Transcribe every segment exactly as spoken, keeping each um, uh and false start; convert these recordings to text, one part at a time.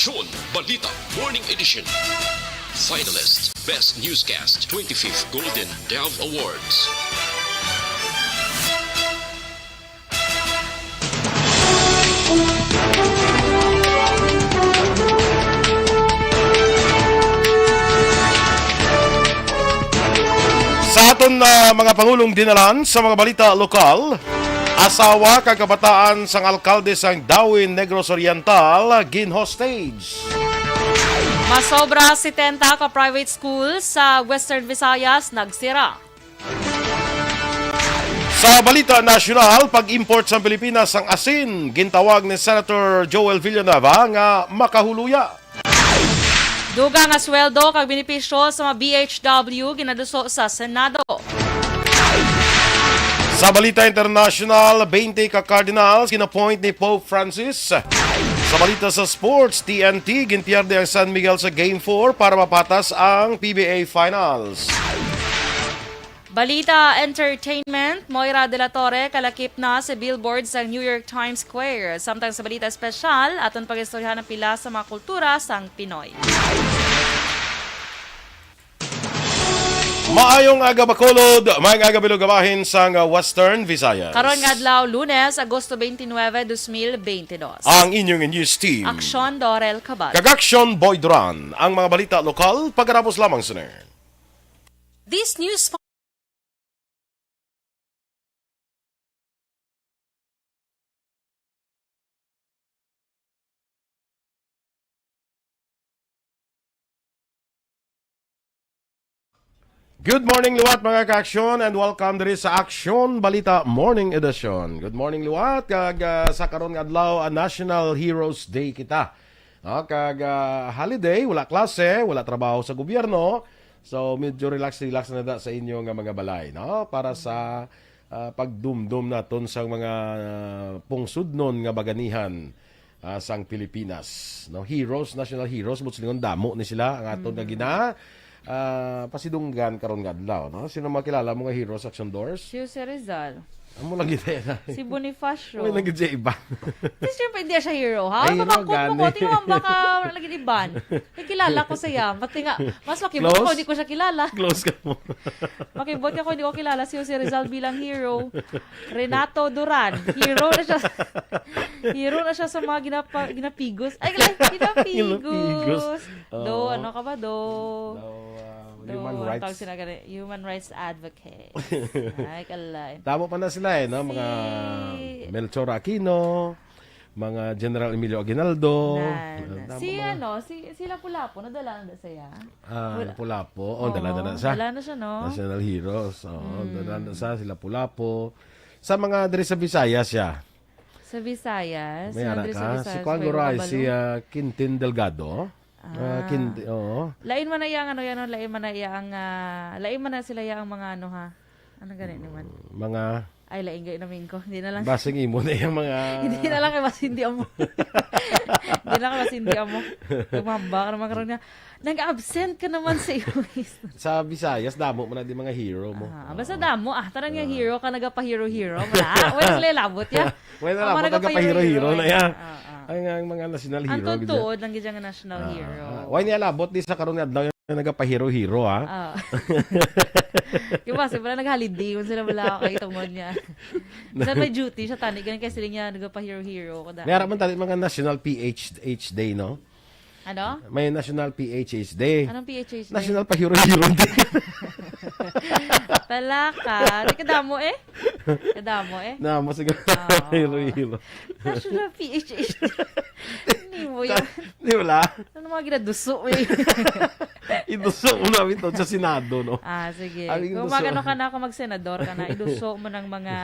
Aksyon Balita Morning Edition. Finalist, Best Newscast, twenty-fifth Golden Dove Awards. Sa aton, ah, mga pangulong dinalan sa mga balita lokal, asawa kag kabataan sang alkalde sang Dawin, Negros Oriental, gin-hostage. Masobra setenta ka private school sa Western Visayas nagsira. Sa balita nasyonal, pag-import sa Pilipinas sang asin, gintawag ni Senator Joel Villanueva nga makahuluya. Dugang nga sweldo kag benepisyo sa mga B H W ginaduso sa Senado. Sa balita international, twenty ka cardinals gin-appoint ni Pope Francis. Sa balita sa sports, T N T, ginpierde ang San Miguel sa Game four para mapatas ang P B A Finals. Balita entertainment, Moira de la Torre kalakip na sa billboard sa New York Times Square. Samtang sa balita espesyal, aton pag-istoryahan ang pila sa mga kultura sang Pinoy. Maayong aga, Bacolod. Maayong aga, bilog nga bahin sang Western Visayas. Karon nga adlaw, Lunes, Agosto twenty-nine, twenty twenty-two. Ang inyong news team. Aksyon, Dorel Cabal. Kag Aksyon, Boy Duran. Ang mga balita lokal, pagkatapos lamang sini. This news Good morning, liwat, mga ka-aksyon, and welcome diri sa Aksyon Balita Morning Edition. Good morning, liwat, kag, ah, sa karon nga adlaw, ah, National Heroes Day kita. No, kag, ah, holiday, wala klase, wala trabaho sa gobyerno. So, medyo relax-relax na da sa inyo nga mga balay, no? Para sa, ah, pagdumdom naton sa mga, ah, pungsodnon nga baganihan, ah, sang Pilipinas, no? Heroes, national heroes, buot silingon, damo ni sila ang aton nga Mm. gina, ah, pasidunggan karon nga adlaw, no? Sino makilala mo nga heroes, Action Doors? Si Jose Rizal. Amo lang gid na. Si Bonifacio. May nagid siya iba. Di, siyempre, hindi siya hero, ha? Ay, hero, mabangkot mo ko. Gani. Tingnan mo, baka wala lagi iban. May kilala ko siya. Pati nga, mas makibot Close? Ko, hindi ko siya kilala. Close ka mo. Makibot ka ko, hindi ko kilala si Jose Rizal bilang hero. Renato Duran, hero na siya. Hero na siya sa mga ginapa-, ginapigos. Ay, ginapigos. Ginapigos. Do, Oo. Ano ka ba, do? Do, ah, Do, human ang rights. Tawag sila gani, human rights advocate. Ay, kalay. Damo pa na sila eh, no? Mga Si Melchor Aquino, mga General Emilio Aguinaldo. Nan. Damo Si mga ano, si, si Lapu-Lapu, nadala na siya? Ah, Wala. Lapu-Lapu. Oh, Oo, dala na na siya. Dala na siya, no? National heroes. Oo, Mm. dala na siya, si Lapu-Lapu. Sa mga diri sa Visayas siya. Sa Visayas? May Sino ara diri sa ka? Visayas? Si Kuan May Goray, mga si, balo? Ah, Quintin Delgado. Ah, Ah. Quintin, oo. Lain man na iya ang ano yan, no? Lain man na iya ang, ah, lain man na sila iya ang mga ano, ha? Ano gani naman? Mga Ay, lain gani namin ko. Hindi na lang. Basing imo na yung mga Hindi na lang kay mas hindi amo. Hindi na kay mas hindi amo. Tumamba ka naman karon nga. Nag-absent ka naman sa iyo. Sa Visayas, damo man na di mga hero mo. Ah, basta Oo. Damo, ah. Tanan nga Ah. Hero ka, nagapa-hero-hero. Wala. Wala sila labot, ya. Wala Ang labot, mga nagapa-hero-hero nagapa-hero-hero na, ya. Ah, ah. Ang, ang mga national Ang hero, gid, ya. Tuod lang gid ang national Ah, hero. Ah. Why niya labot di sa karon nga adlaw yung nagapa-hero-hero, ha? Ah. Di ba, sila nag-holiday, kung sila wala kay tungod niya. Sa may duty, sa tani, ganun kay sila niya, nagapa-hero-hero ko daan. May ara man tani mga National P H H Day, no? Ano? May National P H H Day. Anong P H H Day? National Pahiro-Hiro Day. Talaka. Di kadamo eh. Kadamo eh. Na, mas siguro Oo. Hiro-Hiro. National P H H Day. Hindi mo yun. Di wala? Ano mga ginaduso mo yun? Iduso mo namin to sa Senado, no? Ah, sige. Abi, Kung iduso. Magano ka na, kung magsenador ka na, iduso mo ng mga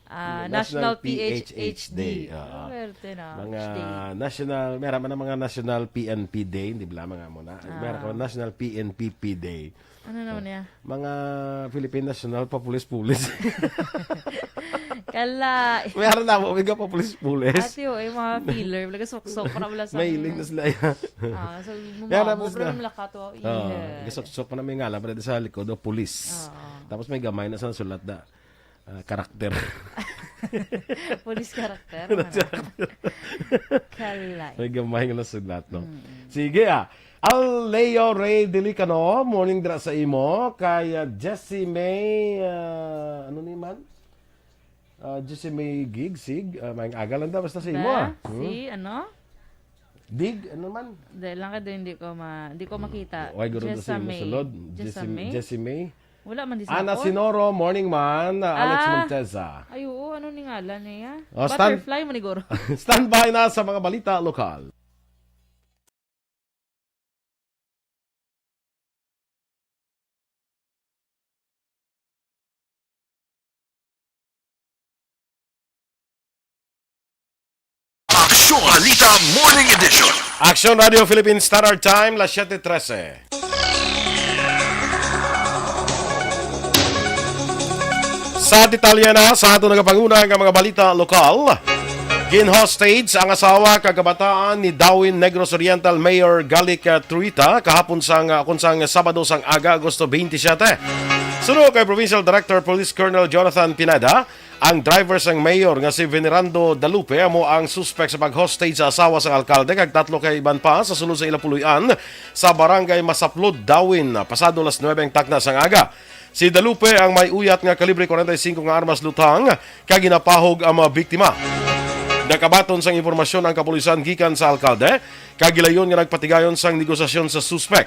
Ah, National National P H H D. P H H D. Oo. Swerte na. Mga H D. National, meron man ang mga National P N P Day, di ba? Mga muna. Ah. Meron ka National P N P P Day. Ano naman niya? Mga Philippine National Papulis-pulis. Kala. Meron na mo, may papulis-pulis. Ate, oh, yung mga filler, wala ka suksok, para wala sa Mahilig na sila yan. Ah, so, Meron mumamo, na sila. Pero wala ka to. Oo, Yeah. Gasuksok pa na may ngalan, pero sa likod, oh, pulis. Oo. Tapos may gamay na sa sulat na. Ah, karakter. Police character, ano? Kalay. May gamay nga nasulat, no? Mm. Sige, ah. Al Leo Ray Delicano, morning dira sa imo. Kay, ah, Jessie May, ah, ano ni man? Ah, Jessie May Gig, Sig, ah, maayong aga lang da, basta sa imo, Ba? ah. Hmm? Si, ano? Dig, ano man? Dahil lang ka doon, hindi ko ma-, hindi ko makita. Why guro na sa imo Jessamay. sulod? Jessamay? Jessamay? Jessamay? Wala man di sa Ana akon. Sinoro, morning man. Ah, Alex Ah. Monteza. Ay, oo, ano ni ngalan niya? Oh, stand- Butterfly man ni guro. Standby na sa mga balita lokal. Aksyon Balita Morning Edition. Aksyon Radio Philippine Standard Time, las siete trese. Sa detalye na sa ato nagapanguna nga mga balita lokal, gin-hostage ang asawa kag kabataan ni Darwin Negros Oriental Mayor Galic, ah, Truita kahapon sang, ah, kon sang Sabado sang aga, Agosto twenty-seven. Suno kay Provincial Director Police Colonel Jonathan Pineda, ang driver sang mayor nga si Venerando Dalupe amo ang suspek sa pag-hostage sa asawa sang alkalde kag tatlo ka iban pa sa sulod sa ila puloy-an sa Barangay Masaplod, Darwin, pasado las nuebe ang takna sang aga. Si Dalupe ang may uyat nga kalibre forty-five nga armas luthang kag ginapahog ang mga biktima. Nakabaton sang impormasyon ang kapulisan gikan sa alkalde kag gilayon nga nagpatigayon sang negosasyon sa suspek.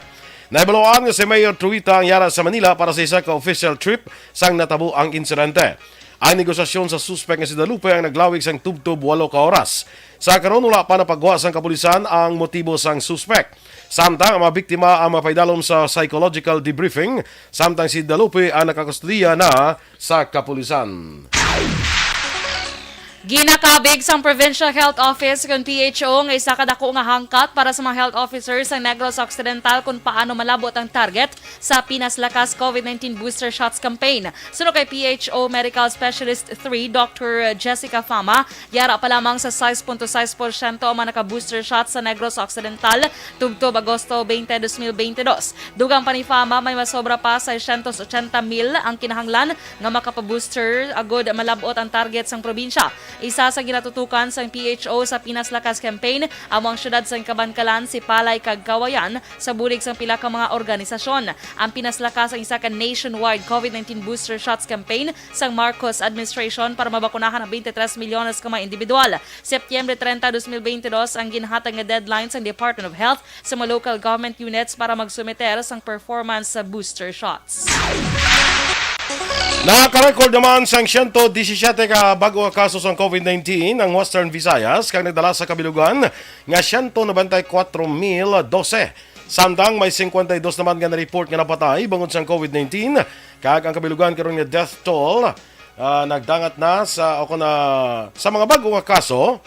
Nahibaluan nga si Mayor Truita ang yara sa Manila para sa isa ka official trip sang natabo ang insidente. Ang negosasyon sa suspek nga si Dalupe ang naglawig sang tubtob walo ka oras. Sa karon, wala pa napagwa sang kapulisan ang motibo sang suspek. Samtang ang mga biktima ang mapaidalom sa psychological debriefing, samtang si Dalupe ang nakakustodiya na sa kapulisan. Ginakabig sang Provincial Health Office kon P H O nga isa ka dako nga hangkat para sa mga health officers sa Negros Occidental kung paano malabot ang target sa Pinas Lakas COVID nineteen Booster Shots Campaign. Suno kay P H O Medical Specialist three, Doctor Jessica Fama, yara pa lamang sa sais punto sais porsyento ang mga naka-booster shots sa Negros Occidental tubtob Agosto twenty, twenty twenty-two. Dugang pa ni Fama, may masobra pa seiscientos ochenta mil ang kinahanglan nga makapabooster agod malab-ot ang target sang probinsya. Isa sa ginatutukan sang P H O sa Pinas Lakas campaign amo ang siyudad sang Kabankalan, Sipalay, kag Cauayan sa bulig sang pila ka mga organisasyon. Ang Pinas Lakas ang isa ka nationwide COVID nineteen booster shots campaign sang Marcos administration para mabakunahan ang twenty-three milyones ka mga individual. Setyembre treinta, dos mil beintidos ang ginhatag nga deadline sang Department of Health sa mga local government units para magsumiter sang performance sa booster shots. Nakarecord naman sang siyento disisiete ka bag-o nga kaso sang COVID nineteen ang Western Visayas, kag nagdala sa kabilugan nga siyento nobenta y kuwatro mil dose. Samtang may singkwenta y dos naman nga na-report nga napatay bangod sang COVID nineteen, kag ang kabilugan karon nga death toll, ah, nagdangat na sa, o kon, ah, sa mga bag-o nga kaso,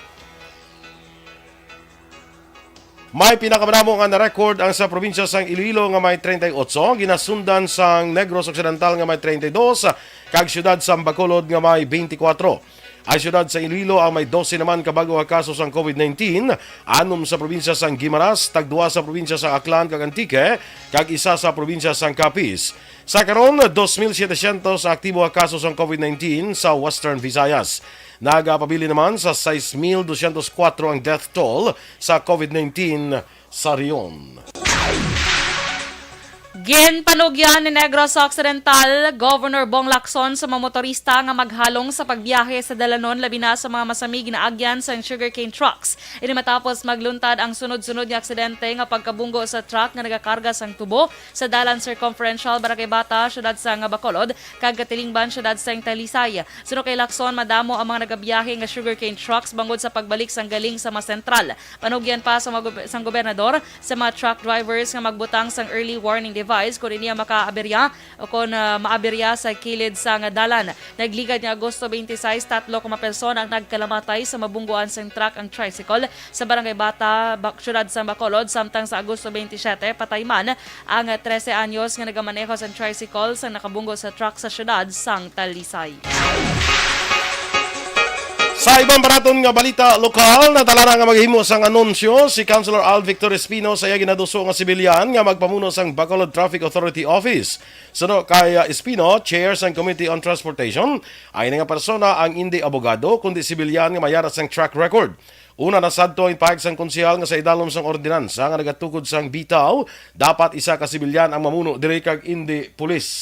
may pinakamadamo nga na-record ang sa probinsya sang Iloilo nga may treinta y ocho, ginasundan sang Negros Occidental nga may treinta y dos, kag siyudad sang Bacolod nga may twenty-four. Ang siyudad sa Iloilo ang may dose naman ka bag-o nga kaso sang COVID nineteen, anom sa probinsya sang Guimaras, tagduwa sa probinsya sang Aklan kag Antique, kag isa sa probinsya sang Capiz. Sa karon, dos mil setecientos ang aktibo nga kaso sang COVID nineteen sa Western Visayas. Nagapabilin naman sa sais mil dosyentos kuwatro ang death toll sa COVID nineteen sa rehiyon. Ginpanugyan ni Negros Occidental Governor Bong Lacson sa mga motorista nga maghalong sa pagbiyahe sa dalanon, labi na sa mga masamig nga agyan sang sugarcane trucks. Ini matapos magluntad ang sunod-sunod nga aksidente nga pagkabunggo sa truck nga nagakarga sang tubo sa Dalan Circumferential, Barangay Bata, siyudad sang Bacolod, kag Katilingban, siyudad sang Talisay. Suno kay Lacson, madamo ang mga nagabiyahe nga sugarcane trucks bangod sa pagbalik sang galing sa mga sentral. Panugyan pa sa mga gob-, sang gobernador sa mga truck drivers nga magbutang sang early warning device kon ini ang makaaberya o kon, ah, maaberya sa kilid sang dalan. Nagligad nga Agosto twenty-six, tatlo ka mga persona ang nagkalamatay sa mabungguan sang truck ang tricycle sa Barangay Bata, Bac-, siyudad sa Bacolod, samtang sa Agosto twenty-siyete, patay man ang trese anyos nga nagamaneho sa tricycle sang nakabunggo sa truck sa siyudad sang Talisay. Sa iban pa naton nga balita lokal, nadala na nga maghimo sang anunsyo si Councilor Al Victor Espino sa iya ginaduso nga sibilyan nga magpamuno sang Bacolod Traffic Authority Office. Suno kay, ah, Espino, chair sang Committee on Transportation, ang ini nga persona ang indi abogado kundi sibilyan nga may ara sang track record. Una na sadto ang pahayag sang konsehal nga sa idalom sang ordinansa nga nagatukod sang bitaw, dapat isa ka sibilyan ang mamuno diri kag indi pulis.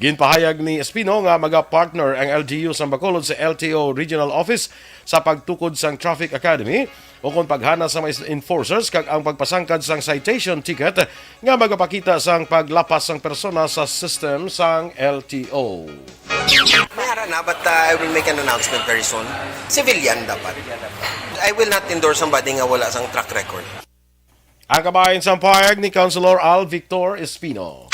Ginpahayag ni Espino nga maga-partner ang L G U sang Bacolod sa L T O Regional Office sa pagtukod sang Traffic Academy ukon paghana sa mga enforcers kag ang pagpasangkad sang citation ticket nga magapakita sang paglapas sang persona sa system sang L T O. May ara na, but uh, I will make an announcement very soon. Civilian dapat. I will not endorse somebody nga wala sang track record. Ang kabahin sang pahayag ni Councilor Al Victor Espino.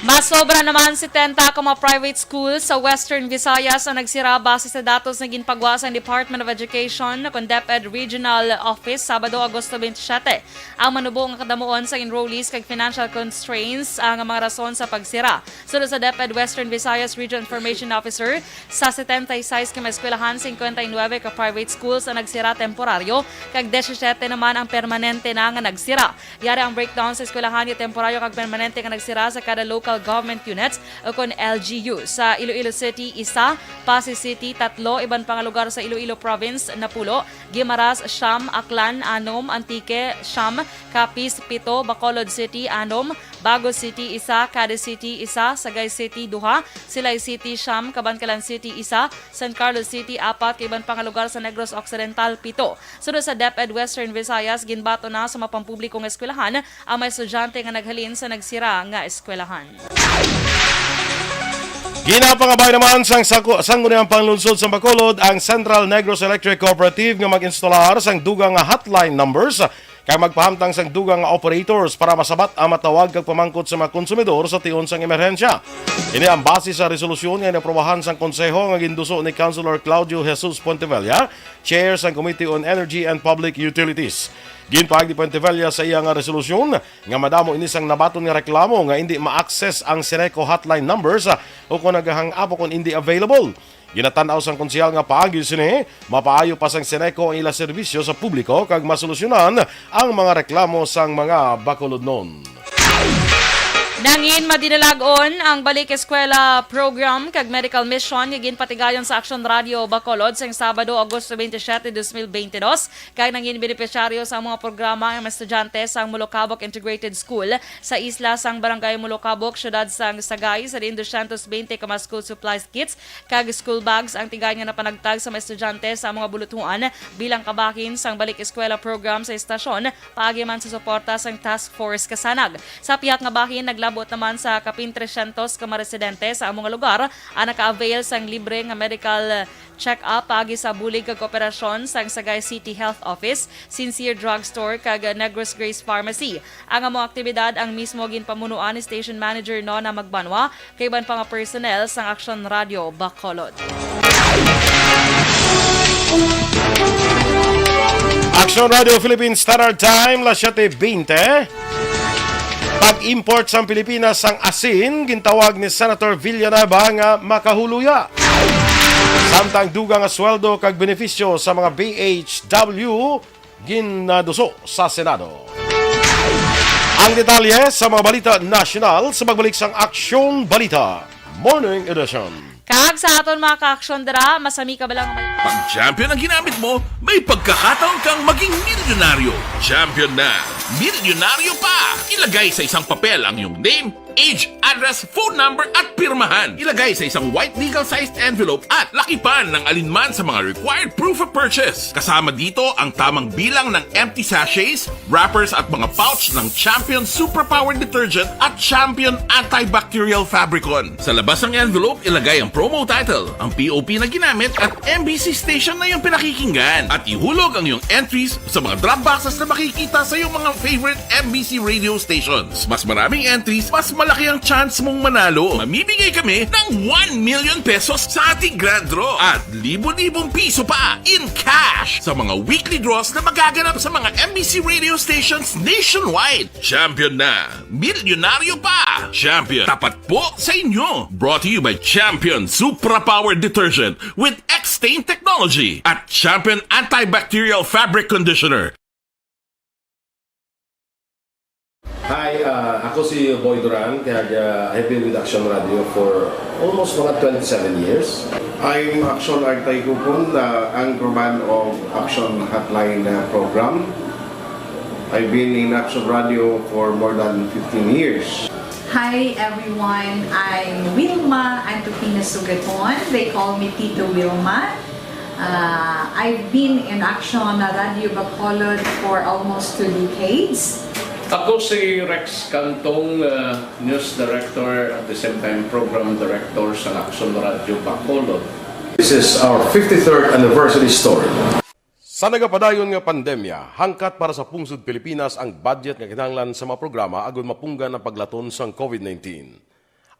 Masobra naman setenta ka mga private school sa Western Visayas ang nagsira base sa datos nga ginpagwa sang Department of Education kon DepEd Regional Office Sabado, Agosto twenty-seven. Ang manubo nga kadamuon sa enrollees kag financial constraints ang mga rason sa pagsira. Suno sa DepEd Western Visayas Region Information Officer, sa setenta y seis ka mga eskwelahan, cincuenta y nueve ka private schools ang nagsira temporaryo, kag disisyete naman ang permanente na nga nagsira. Yari ang breakdown sa eskwelahan nga temporaryo kag permanente nga nagsira sa kada local government units ukon L G U. Sa Iloilo City, isa, Passi City, tatlo, iban pa nga lugar sa Iloilo Province, napulo, Guimaras, siyam, Aklan, anom, Antique, siyam, Capiz, pito, Bacolod City, anom, Bago City, isa, Cadiz City, isa, Sagay City, duha, Silay City, siyam, Kabankalan City, isa, San Carlos City, apat, kag iban pa nga lugar sa Negros Occidental, pito. Suno sa DepEd Western Visayas, ginbaton na sa mga pampubliko nga eskwelahan ang mga estudyante nga naghalin sa nagsira nga eskwelahan. Ginapangabay naman sang sako-, Sangguniang Panglungsod sa Bacolod ang Central Negros Electric Cooperative nga mag-instalar sang dugang nga hotline numbers kag magpahamtang sang dugang nga operators para masabat ang matawag kag pamangkot sa mga konsumidor sa tion sang emerhensya. Ini ang base sa resolusyon nga inaprobahan sang konseho nga ginduso ni Councilor Claudio Jesus Pontevella, chair sang Committee on Energy and Public Utilities. Ginpahayag ni Pontevella sa iya nga resolusyon nga madamo ini sang nabaton nga reklamo nga indi ma-access ang Seneco hotline numbers, ah, o kon nagahang-apo kon indi available. Ginatan-aw sang konsehal nga paagi sini, mapaayo pa sang Seneco ang ila serbisyo sa publiko kag masolusyonan ang mga reklamo sang mga Bacolodnon. Nangin madinalagon ang Balik Eskwela Program kag Medical Mission nga ginpatigayon sa Aksyon Radio Bacolod sang Sabado, Agosto twenty-seven, dos mil bente dos, kag nangin benepisyaryo sa mga programa ang mga estudyante sang Mulocabok Integrated School sa isla sang Barangay Mulocabok, siyudad sang Sagay, sa diin dosyentos bente ka mga school supplies kits kag school bags ang tigay nga napanagtag sa mga estudyante sa mga buluthuan bilang kabahin sang Balik Eskwela Program sa estasyon, paagi man sa suporta sang Task Force Kasanag. Sa pihak nga bahin, naglabot naman sa kapin tresyentos ka mga residente sa amo nga lugar ang naka-avail sang libre nga medical check-up paagi sa bulig kag kooperasyon sang Sagay City Health Office, Sincere Drug Store, kag Negros Grace Pharmacy. Ang amo aktibidad ang mismo ginpamunuan ni Station Manager Nona Magbanwa, kag iban pa nga personnel sang Aksyon Radio Bacolod. Aksyon Radio Philippine Standard Time, las siete veinte. Pag-import sang Pilipinas sang asin, gintawag ni Senator Villanueva nga makahuluya. Samtang dugang nga sweldo kag benepisyo sa mga B H W, ginaduso sa Senado. Ang detalye sa mga balita nasyonal sa pagbalik sang Aksyon Balita Morning Edition. Kag sa aton mga ka-aksyon dira, masami ka ba lang may... Pag champion ang ginamit mo, may pagkakataon kang maging milyonaryo. Champion na, milyonaryo pa! Ilagay sa isang papel ang iyong name, age, address, phone number, at pirmahan. Ilagay sa isang white legal-sized envelope at lakipan ng alinman sa mga required proof of purchase. Kasama dito ang tamang bilang ng empty sachets, wrappers at mga pouch ng Champion Superpower Detergent at Champion Antibacterial Fabricon. Sa labas ng envelope, ilagay ang promo title, ang P O P na ginamit at M B C station na iyong pinakikinggan. At ihulog ang iyong entries sa mga drop boxes na makikita sa iyong mga favorite M B C radio stations. Mas maraming entries, mas malaki ang chance mong manalo. Mamimigay kami ng one million pesos sa ating grand draw at libo-libong piso pa in cash sa mga weekly draws na magaganap sa mga M B C radio stations nationwide. Champion na! Milyonaryo pa! Champion, tapat po sa inyo! Brought to you by Champion Supra Power Detergent with X Stain Technology at Champion Antibacterial Fabric Conditioner. Hi, ah, ako si Boy Duran, kag, ah, I've been with Action Radio for almost mga twenty-seven years. I'm Action Artay Kupon, uh, anchorman of Action Hotline, uh, program. I've been in Action Radio for more than fifteen years. Hi everyone, I'm Wilma Antupina Sugaton. They call me Tito Wilma. Uh, I've been in Action Radio Bacolod for almost two decades. Ako si Rex Cantong, uh, news director, at the same time program director sa Action Radio Bacolod. This is our fifty-third anniversary story. Sa nagapadayon nga pandemya, hangkat para sa pungsod Pilipinas ang budget nga kinahanglan sa mga programa agud mapunggan ang paglaton sang COVID nineteen.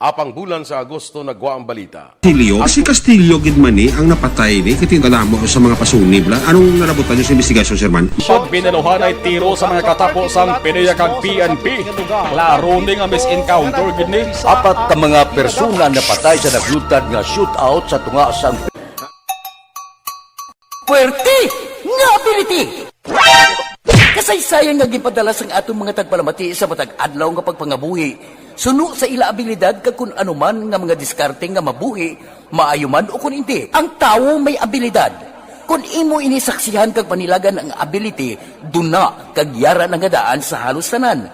Apang bulan sa Agosto nagwa ang balita. Castillo? Si Castillo gid man ni ang napatay ni, kay kadamo sa mga pasunib la. Anong nalabutan niyo sa investigasyon, Sir Man? Pag binanuhan ay tiro sa mga katapo sang PDEA kag P N P. Klaro ni nga mis-encounter gid ni. Apat ka mga persona napatay sa naglutad nga shootout sa tunga sang Puwerte nga ability! Kasaysayan nga ginpadala sang aton mga tagpalamati sa matag adlaw nga pagpangabuhi, suno sa ila abilidad kag kun ano man nga mga diskarte nga mabuhi, maayo man o kun indi, ang tawo may abilidad. Kun imo ini saksihan kag panilagan ang ability, duna kag yara na nga daan sa halos tanan.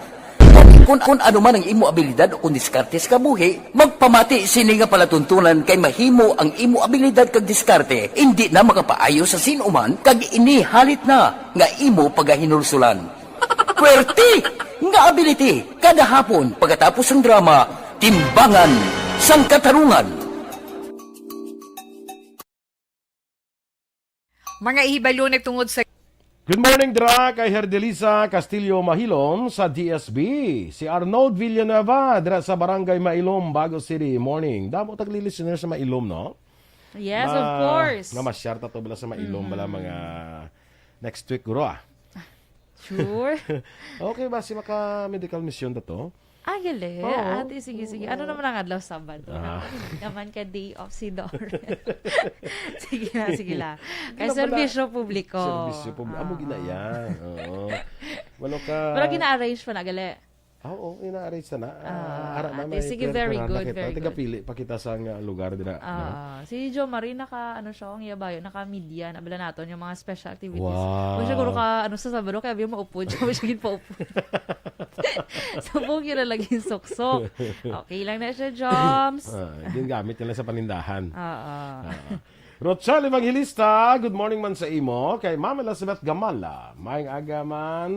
Kun, kun ano man ang imo abilidad o kun diskarte sa kabuhi, magpamati sini nga palatuntunan kay mahimo ang imo abilidad kag diskarte indi na makapaayo sa sin-o man kag ini halit na nga imo pagahinulsulan. Puwerte nga ability kada hapon pagkatapos sang drama, Timbangan sang Katarungan. Mga ihibalo nagtungod sa Good morning dira kay Herdelisa Castillo Mahilom sa D S B. Si Arnold Villanueva dira sa Barangay Mailom, Bago City. Morning. Damo tagli listeners sa Mailom, no? Yes, of Ma-, course. Nga masyar ta to bala sa Mailom, bala Mhm. mga next week, guro, ah. Sure? Okay ba si maka medical mission ta to? Ah, gali. Oo. Ate, sige, sige. Ano Oo. naman ang adlaw, Sabado? Ah. Ako, hindi naman ka day off si Dor. Sige na, sige lang. Hindi Kay naman na serbisyo publiko. Serbisyo publiko. Amo Oo. ginaya. Oo. Walo ka Pero gina-arrange pa na, gali. Ah, oo, ina-arrange na na. Ah, Ah, ara na, ate, may sige, very clear-clear na good, kita. very good. Tigapili pa kita sa nga lugar dira, no? Ah, si Jo Marie naka, ano siya, ang iya bayo, naka-media, nabala naton yung mga special activities. Wow. Kung siguro ka, ano, sa Sabado, kaya abi maupod siya, siya ginpaupod. Sa buong yun na laging suksok. Okay lang na siya, Joms. Ah, gingamit nila sa panindahan. Oo. Ah. Rochelle Evangelista, good morning man sa imo. Kay Ma'am Elizabeth Gamala, maayong aga man.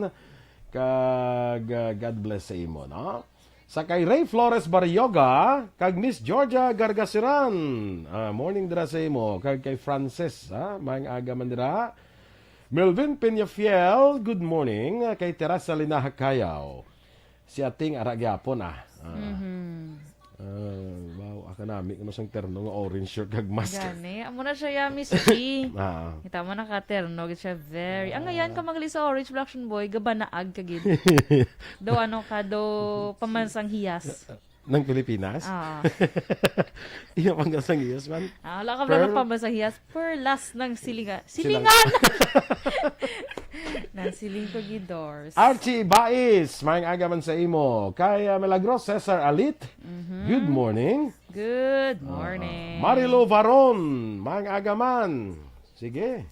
Kag, ah, God bless sa imo, no? Sa kay Ray Flores Barrioga, kag Miss Georgia Gargasiran. Ah, morning dira sa imo. Kag kay Francis, ha? Maayong aga man dira. Melvin Peñafiel, good morning. Kay Teresa Linaha Cayaw. Si Ating ara gyapon, ah. Ah. Mhm. Ah, wow, aka nami nga masang terno nga orange shirt kag mask. Gani, amo na siya, ya, Miss G. Ah. Kita mo nakaterno gid siya, very. Ang ngayon ka Ah. magalis sa orange, Black Action Boy, gabanaag ka gid. Do ano ka, do pamansang hiyas. Ng Pilipinas? Ah. Iya, pamansang hiyas man. Ah, wala ka Pearl? Pala ng pamansang hiyas. Perlas ng silingan. Silang- Silingan! Ng siling ko, Gidors. Archie Bais, maayong aga man sa imo. Kay, ah, Milagros Cesar Alit, Mhm. good morning. Good Ah, morning. Marilo Varon, maayong aga man. Sige.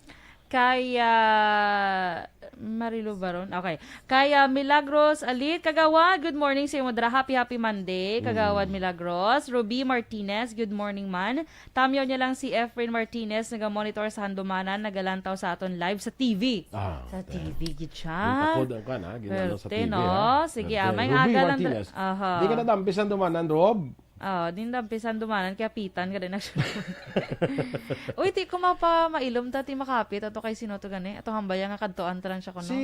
Kay, ah, Marilo Varon. Okay. Kay, ah, Milagros Alit, Kagawad, good morning sa imo dira. Happy, happy Monday, Kagawad Mm. Milagros. Ruby Martinez, good morning man. Tamyaw niya lang si Efren Martinez, naga-monitor sa Handumanan, nagalantaw sa aton live sa T V. Ah, Sa okay. T V gid siya. Yung takod ang kan, ha? Ginano sa Pwerte, T V, no? Ha? Sige, Pwerte. Ah, may Ruby aga lang Martinez. Aha. Di ka nadampi sa Handumanan, Rob? Oh, din dampi sa Handumanan, kaya pitan ka din, actually. Uy, ti ko mapa mailom ta, ti makapit, ato kay sino to gani? Ato hambaya nga kadtuan ta lang siya kuno. Si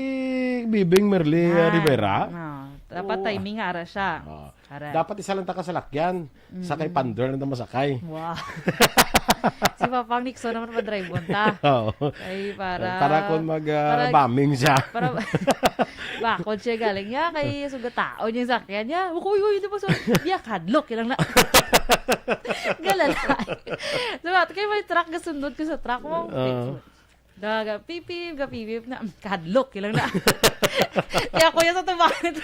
Bibing Merly Ah, Rivera? No. Dapat Oo. Timing nga ara siya. Oo. Correct. Dapat isa lang ta ka salakyan. Sa kay Mm. Pander na ta masakay. Wow. Si Papang Nixon naman madrive ta. Oo. Ay, para, Para kung mag, ah, para, bombing siya. Para, Pakod siya galing niya, kay sugataon niya sa sakyan niya. Uy, uy, di ba, so, diya, kadlok, ilang na. Galala. Diba, kay may truck, gasunod ka sa truck mo. Oo. Daga, pipip, gapipip na, kadlok, ilang na. Kaya kuya sa tubangan.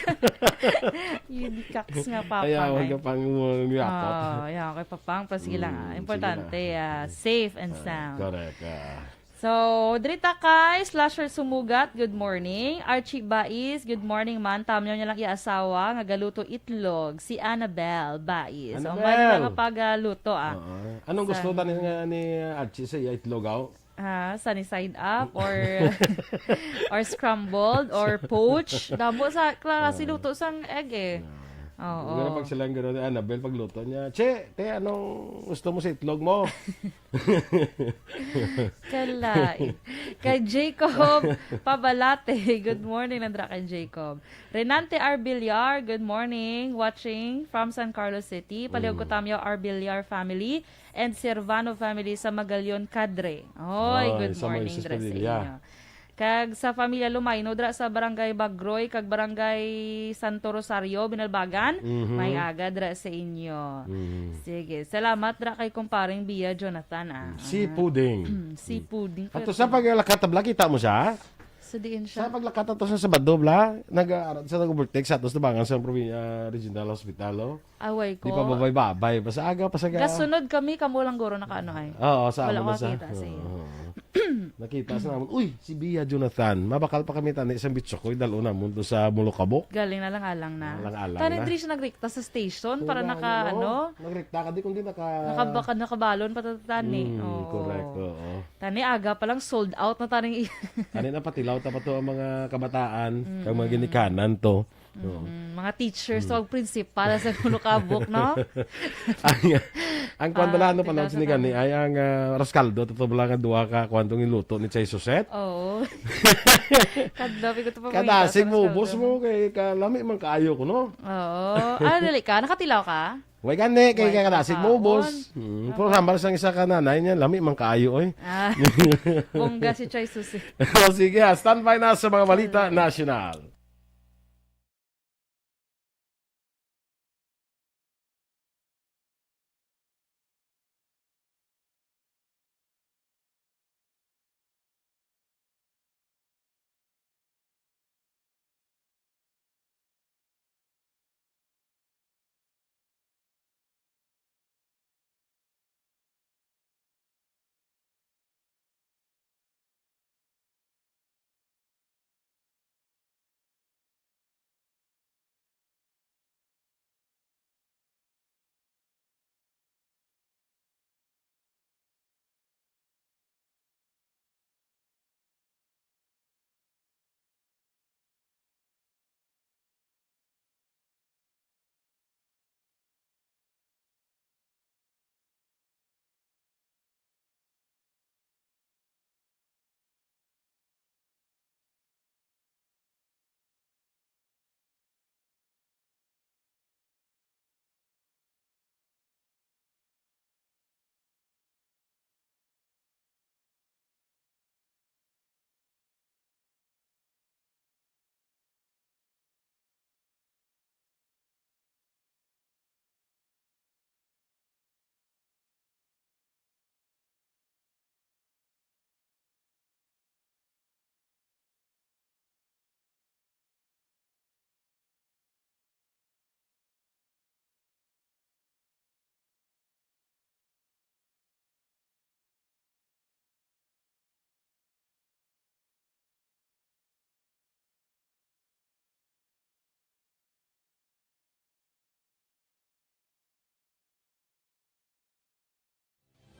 Hindi kaks nga papa, Kaya huwag ay. ka pang umuwi ng yapot. Oh, yeah, okay, papang, pero sige lang, ah. Mm, sige Importante, lang. ah, safe and Ah, sound. correct, ah. So, Drita Kai, Slasher Sumugat, good morning. Archie Bais, good morning man. Tamyaw niya lang iya asawa nga galuto itlog, si Annabel Bais. O, Annabel! may nga pagaluto, ah. Oo. Anong Sa gusto tani nga ni Archie sa iya itlog, aw? Ah, sunny side up or or scrambled or poached. Damo sa klase Ah. luto sang egg, eh. Ah. Oo. Siguro pag sila ang gano'n, Annabel, pagluto niya, "Che, te, anong gusto mo sa itlog mo?" Kalain. Kay Jacob Pabalate. Good morning, nandra kay Jacob. Renante Arbillar, good morning. Watching from San Carlos City. Palihog ko Mm. tamyaw Arbillar family and Servano family sa Magallon Cadre. Oy, Oy, good sa morning, Moises dra sa Padilla. inyo. Kag sa Familia Lumayno, dra sa Barangay Bagroy, kag Barangay Santo Rosario, Binalbagan, Mhm. may aga dra sa inyo. Mhm. Sige, salamat dra kay kumparing Bia Jonathan, ah. Si Ah. Puding. Si Mm. Puding, Ato pero sa paglakat, bla, kita mo siya? Sa diin siya? Sa paglakat ato sa Sabado, bla, nag-aaral sa nag-overtake sa ato sa tabangan sa probinsya, Regional Hospital, oh. Away Di ko. pa babay-babay. Basta aga, basta aga. Gasunod kami, kamo lang guro nakaano ay. Oo, sa Wala amo ko na sa nakita sa iyo. Oo. Nakita sa namon, "Uy, si Bia Jonathan, mabakal pa kami tani isang bitso ko, idalo namon to sa Mulukabok." Galing na lang alang na. Alang-alang Tani na. diri siya nagrikta sa station Oo para nga, naka, ano? ano? Nagrikta ka, di kundi naka- Nakabaka-, nakabalon pa ta-, tani. Mm, Oo. correct, oo. Tani, aga pa lang, sold out na taning i- Tani na patilaw ta pa to ang mga kabataan, Mm. kag mga ginikanan to. Oo. Mm, mga teachers, Mm. o principal sa Mulukabok, no? Ang, ang kwan bala, Ah, ano, panahon sini gani, ay ang, ah, Rascaldo, to, to bala nga duha ka kwan tong iluto ni Chay Suset. Oo. Kadlaw, ko to pa Kada makita sig sa mo, boss Rascaldo. mo, kay kalami man kaayo ko, no? Oo. Ah, dali ka? Nakatilaw ka? Way gani, kay Way kadasig ka mo, boss. kaon. Hmm, Tama. pero hambal sang isa ka nanay niya, lami man kaayo, oy. Ah, bongga si Chay Suset. O, sige, ah, standby na sa mga balita Correct. national.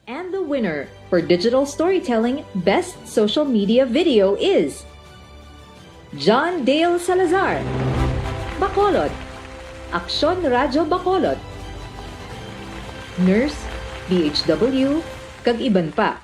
And the winner for digital storytelling best social media video is John Dale Salazar, Bacolod, Aksyon Radyo Bacolod, Nurse, D H W, kag iban pa.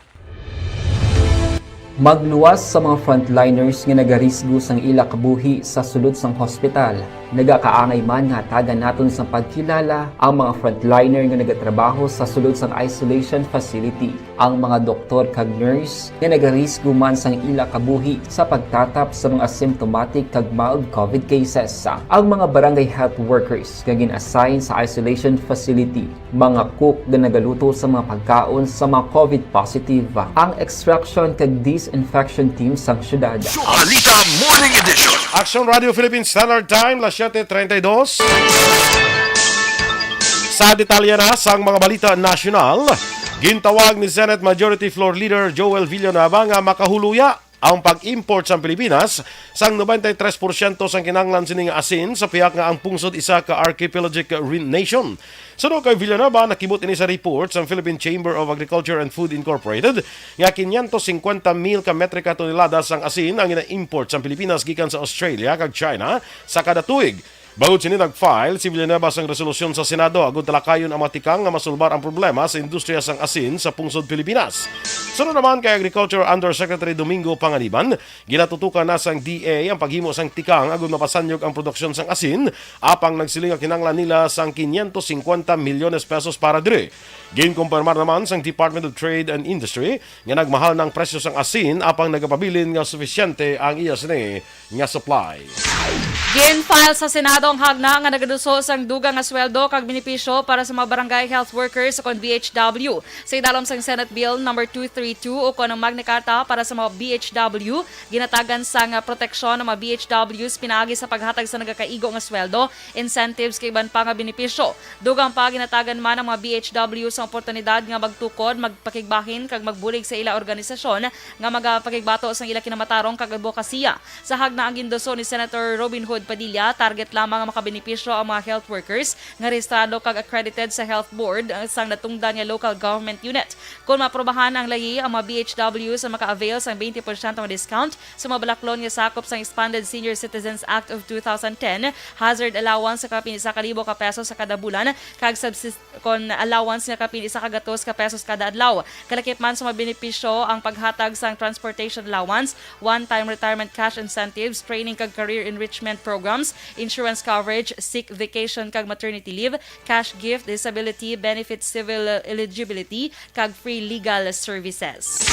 Magluwas sa mga frontliners nga nagarisgo sang ila kabuhi sa sulod sang hospital. Nagakaangay man nga hatagan naton sang pagkilala ang mga frontliner nga nagatrabaho sa sulod sang isolation facility, ang mga doktor kag nurse nga nagarisgo man sang ila kabuhi sa pagtatap sa mga symptomatic kag mild covid cases, ang mga barangay health workers nga gin-assign sa isolation facility, mga cook nga nagaluto sa mga pagkaon sa mga covid positive, ang extraction kag disinfection team sang syudad. Balita Morning Edition. Action Radio Philippine Standard Time, las siete treinta y dos. Sa detalye na sang mga balita nasyonal, gintawag ni Senate Majority Floor Leader Joel Villanueva nga makahuluya ang pag-import sa Pilipinas sang ninety-three percent sang kinahanglan sini nga asin sa pihak nga ang pungsod isa ka archipelagic rin nation. Suno kay Villanueva, nakibot ini sa report sang Philippine Chamber of Agriculture and Food Incorporated nga quinientos cincuenta mil ka metrika tonelada sang asin ang gina-import sang Pilipinas gikan sa Australia kag China sa kada tuig. Bangod sini, nag-file si Villanueva sang resolusyon sa Senado agud talakayon ang mga tikang nga masulbar ang problema sa industriya sang asin sa pungsod Pilipinas. Suno naman kay Agriculture Undersecretary Domingo Panganiban, ginatutukan na sang D A ang paghimo sang tikang agud mapasanyog ang produksyon sang asin, apang nagsiling nga kinahanglan nila sang quinientos cincuenta milyones pesos para diri. Ginkumpirmar naman sang Department of Trade and Industry nga nagmahal na ang presyo sang asin, apang nagapabilin nga sufisyente ang iya sini nga supply. Gin-file sa Senado ang hagna nga nagaduso sang dugang nga sweldo kag benepisyo para sa mga barangay health workers o kon B H W. Sa idalom sang Senate Bill number two three two o kon ang Magna Carta para sa mga B H W, ginatagan sang proteksyon ang mga B H Ws pinaagi sa paghatag sa nagakaigo nga sweldo, incentives kag iban pa nga benepisyo. Dugang pa, ginatagan man ang mga B H W sa oportunidad nga magtukod, magpakigbahin kag magbulig sa ila organisasyon nga magapakigbato sang ila kinamatarong kag adbokasiya. Sa hagna ang ginduso ni Senator Robin Hood Padilla, target lamang ang makabenepisyo ang mga health workers nga rehistrado kag accredited sa Health Board, eh, sang natungdan nga local government unit. Kon maprobahan ang layi, ang mga B H W sa maka-avail sang twenty percent nga discount sa mga balaklon nga sakop sang Expanded Senior Citizens Act of two thousand ten, hazard allowance sa kapin isa ka libo ka pesos sa kada bulan, kag subsist-, kon allowance nga kapin isa ka gatos ka pesos kada adlaw. Kalakip man sa mga benepisyo ang paghatag sang transportation allowance, one-time retirement cash incentives, training kag career enrichment programs, insurance coverage, sick, vacation kag maternity leave, cash gift, disability benefit, civil eligibility, kag free legal services.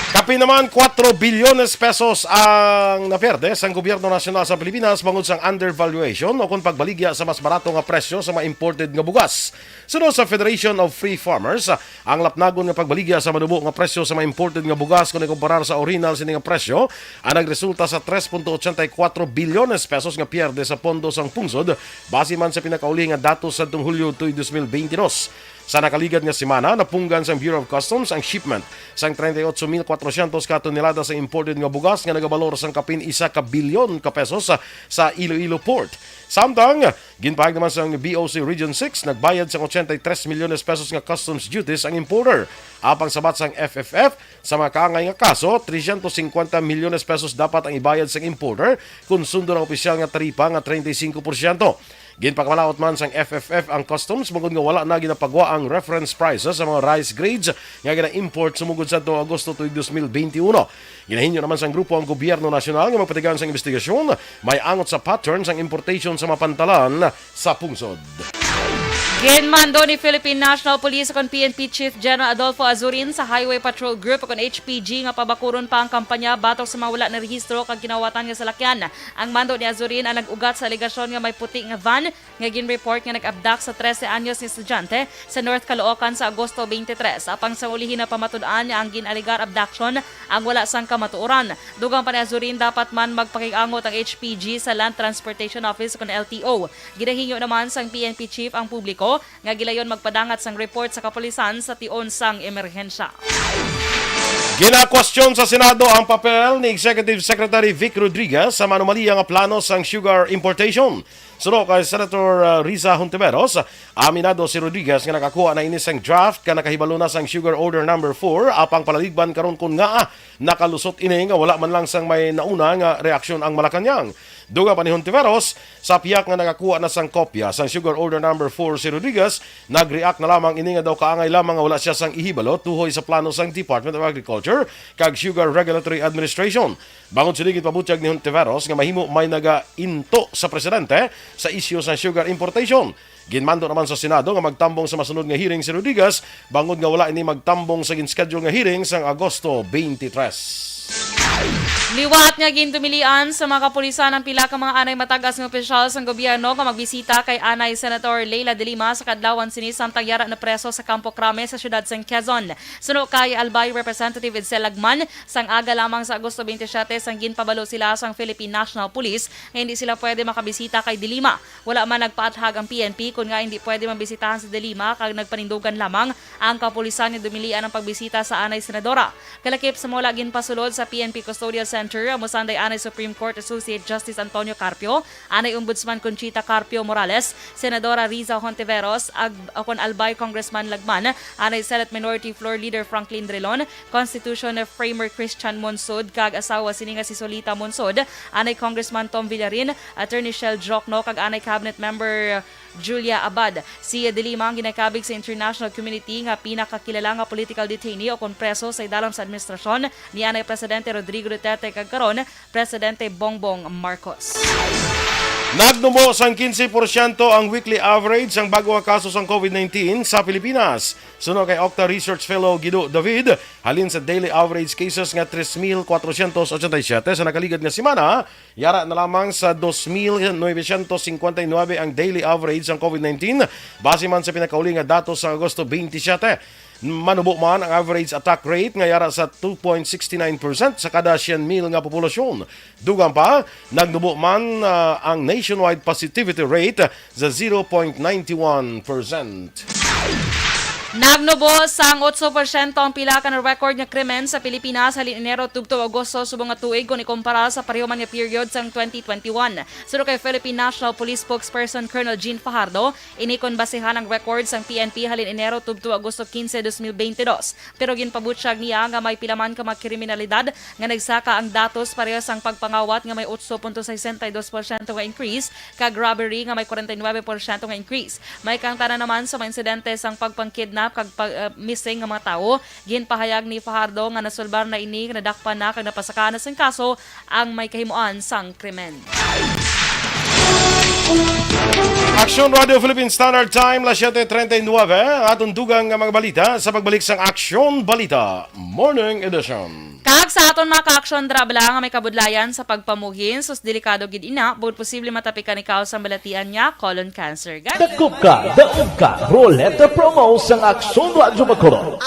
Kapin naman, kuwatro bilyones pesos ang naperde sang gobyerno nasyonal sa Pilipinas bangod sang undervaluation o kon pagbaligya sa mas barato nga presyo sa mga imported nga bugas. Suno sa Federation of Free Farmers, ang lapnagon nga pagbaligya sa manubo nga presyo sa mga imported nga bugas kon ikumparar sa orihinal sini nga presyo, ang nagresulta sa tres punto ochenta y cuatro bilyones pesos nga pierde sa pondo sang pungsod, base man sa pinakauli nga datos sadtong Hulyo tuig dos mil beintidos. Sa nakaligad nga semana, napunggan sang Bureau of Customs ang shipment sang treinta y ocho mil cuatrocientos ka tonelada sa imported nga bugas nga nagabalor sang kapin isa ka bilyon ka pesos sa, sa Iloilo Port. Samtang, ginpahayag naman sang B O C Region six, nagbayad sang ochenta y tres milyones pesos nga customs duties ang importer. Apang sabat sang F F F, sa mga kaangay nga kaso, trescientos cincuenta milyones pesos dapat ang ibayad sang importer, kun sundo ang opisyal nga taripa nga treinta y cinco porsyento. Ginpakalaot man sang F F F ang customs bangod nga wala na ginapagwa ang reference prices sa mga rice grades nga gina-import sumugod sadto Agosto tuig dos mil beintiuno. Ginahingyo naman sang grupo ang gobyerno nasyonal nga magpatigayon sang investigasyon may angot sa pattern sang importation sa mga pantalan sa pungsod. Ginmando ni Philippine National Police o kon P N P Chief General Adolfo Azurin sa Highway Patrol Group o kon H P G nga pabakuron pa ang kampanya batok sa mga wala narehistro kag kinawatan nga salakyan. Ang mando ni Azurin ang nag-ugat sa alegasyon nga may puti nga van nga ginreport nga nag-abduct sa trese anyos nga estudyante sa North Caloocan sa Agosto twenty-three. Apang sa ulihi, napamatud-an nga ang gin-alegar abduction ang wala sang kamatuoran. Dugang pa ni Azurin, dapat man magpakig-angot ang H P G sa Land Transportation Office o kon L T O. Ginahingyo naman sang P N P chief ang publiko nga gilayon magpadangat sang report sa kapulisan sa tion sang emerhensya. Ginakwestiyon sa Senado ang papel ni Executive Secretary Vic Rodriguez sa manumaliya nga plano sang sugar importation. Suno kay Senator, uh, Risa Hontiveros, aminado si Rodriguez nga nakakuha na ini sang draft nga nakahibalo na sang Sugar Order Number Four, apang palaligban karon kon ngaa nakalusot ini nga wala man lang sang may nauna nga reaksyon ang Malacañang. Dugang pa ni Hontiveros, sa piyak nga nakakuha na sang kopya sang Sugar Order Number Four si Rodriguez, nag-react na lamang ini nga daw kaangay lamang nga wala siya sang ihibalo tuhoy sa plano sang Department of Agriculture kag Sugar Regulatory Administration. Bangod sini, ginpabutyag ni Hontiveros nga mahimo may nagainto sa presidente sa isyu sang sugar importation. Ginmando naman sa Senado nga magtambong sa masunod nga hearing si Rodriguez, bangod nga wala ini magtambong sa gin-schedule nga hearing sang Agosto twenty-three. Liwat nga gindumilian sa mga kapulisan ang pila ka mga anay matag-as nga opisyal sang gobyerno nga magbisita kay anay Senator Leila de Lima sa kaadlawan sini, samtang yara na preso sa Campo Crame sa siyudad sang Quezon. Suno kay Albay Representative Edsel Lagman, sang aga lamang sa Agosto twenty-seven sang ginpabalo sila sang Philippine National Police nga hindi sila pwede makabisita kay de Lima. Wala man nagpaathag ang P N P kon nga hindi pwede mabisitahan si de Lima, kag nagpanindugan lamang ang kapulisan nga dumilian ang pagbisita sa anay senadora. Kalakip sa mula ginpasulod sa P N P Custodial Center, amo sanday anay Supreme Court Associate Justice Antonio Carpio, anay Ombudsman Conchita Carpio Morales, Senadora Riza Hontiveros, ag-, akon Albay Congressman Lagman, anay Senate Minority Floor Leader Franklin Drilon, Constitution Framer Christian Monsod kag asawa sini nga si Solita Monsod, anay Congressman Tom Villarin, Attorney Shell Jokno kag anay Cabinet Member Julia Abad. Si de Lima ang ginakabig sa international community nga pinakakilala nga political detainee o kon preso sa idalom sa administrasyon ni anay Presidente Rodrigo Duterte kag karon Presidente Bongbong Marcos. Nagnubo sang quince por ciento ang weekly average sang bag-o nga kaso sang COVID nineteen sa Pilipinas. Suno kay Octa Research Fellow Guido David, halin sa daily average cases nga tres mil kwatrocientos ochenta y siete sa nakaligad nga semana, yara na lamang sa dos mil novecientos cincuenta y nueve ang daily average sang COVID nineteen, base man sa pinakauli nga datos sa Agosto twenty-seven. Manubo man ang average attack rate nga yara sa two point six nine percent sa kada syen mil nga populasyon. Dugang pa, nagnubo man, ah, ang nationwide positivity rate sa zero point nine one percent. Nagnubo sang otso porsyento ang pila ka na-record nga krimen sa Pilipinas halin Enero tubtob Agosto subong nga tuig kon ikumpara sa pareho man nga period sang twenty twenty-one. Suno kay Philippine National Police Spokesperson Colonel Jean Fajardo, ini kon basehan ang record sang P N P halin Enero tubtob Agosto quince, dos mil veinte dos. Pero ginpabutyag niya nga may pila man ka mga kriminalidad nga nagsaka ang datos pareho sang pagpangawat nga may otso punto sesenta y dos porsyento nga increase kag robbery nga may kwarenta y nuebe porsyento nga increase. May kaangtanan naman sa mga insidente sang pagpangkidnap kag pag, ah, missing nga mga tawo. Ginpahayag ni Fajardo nga nasulbar na ini, nadakpan na kag napasakaan na sang kaso ang may kahimuan sang krimen. Aksyon Radio Philippine Standard Time, las siete treinta y nueve. Ang aton dugang nga mga balita sa pagbalik sang Aksyon Balita Morning Edition. Kag sa aton mga ka-aksyon, dira bala nga may kabudlayan sa pagpamuhin, sus, delikado gid ina, bukod posible matapikan ikaw sang balatian nga colon cancer. Dakop ka, daog ka, Roleta Promo sang Aksyon Radyo Bacolod.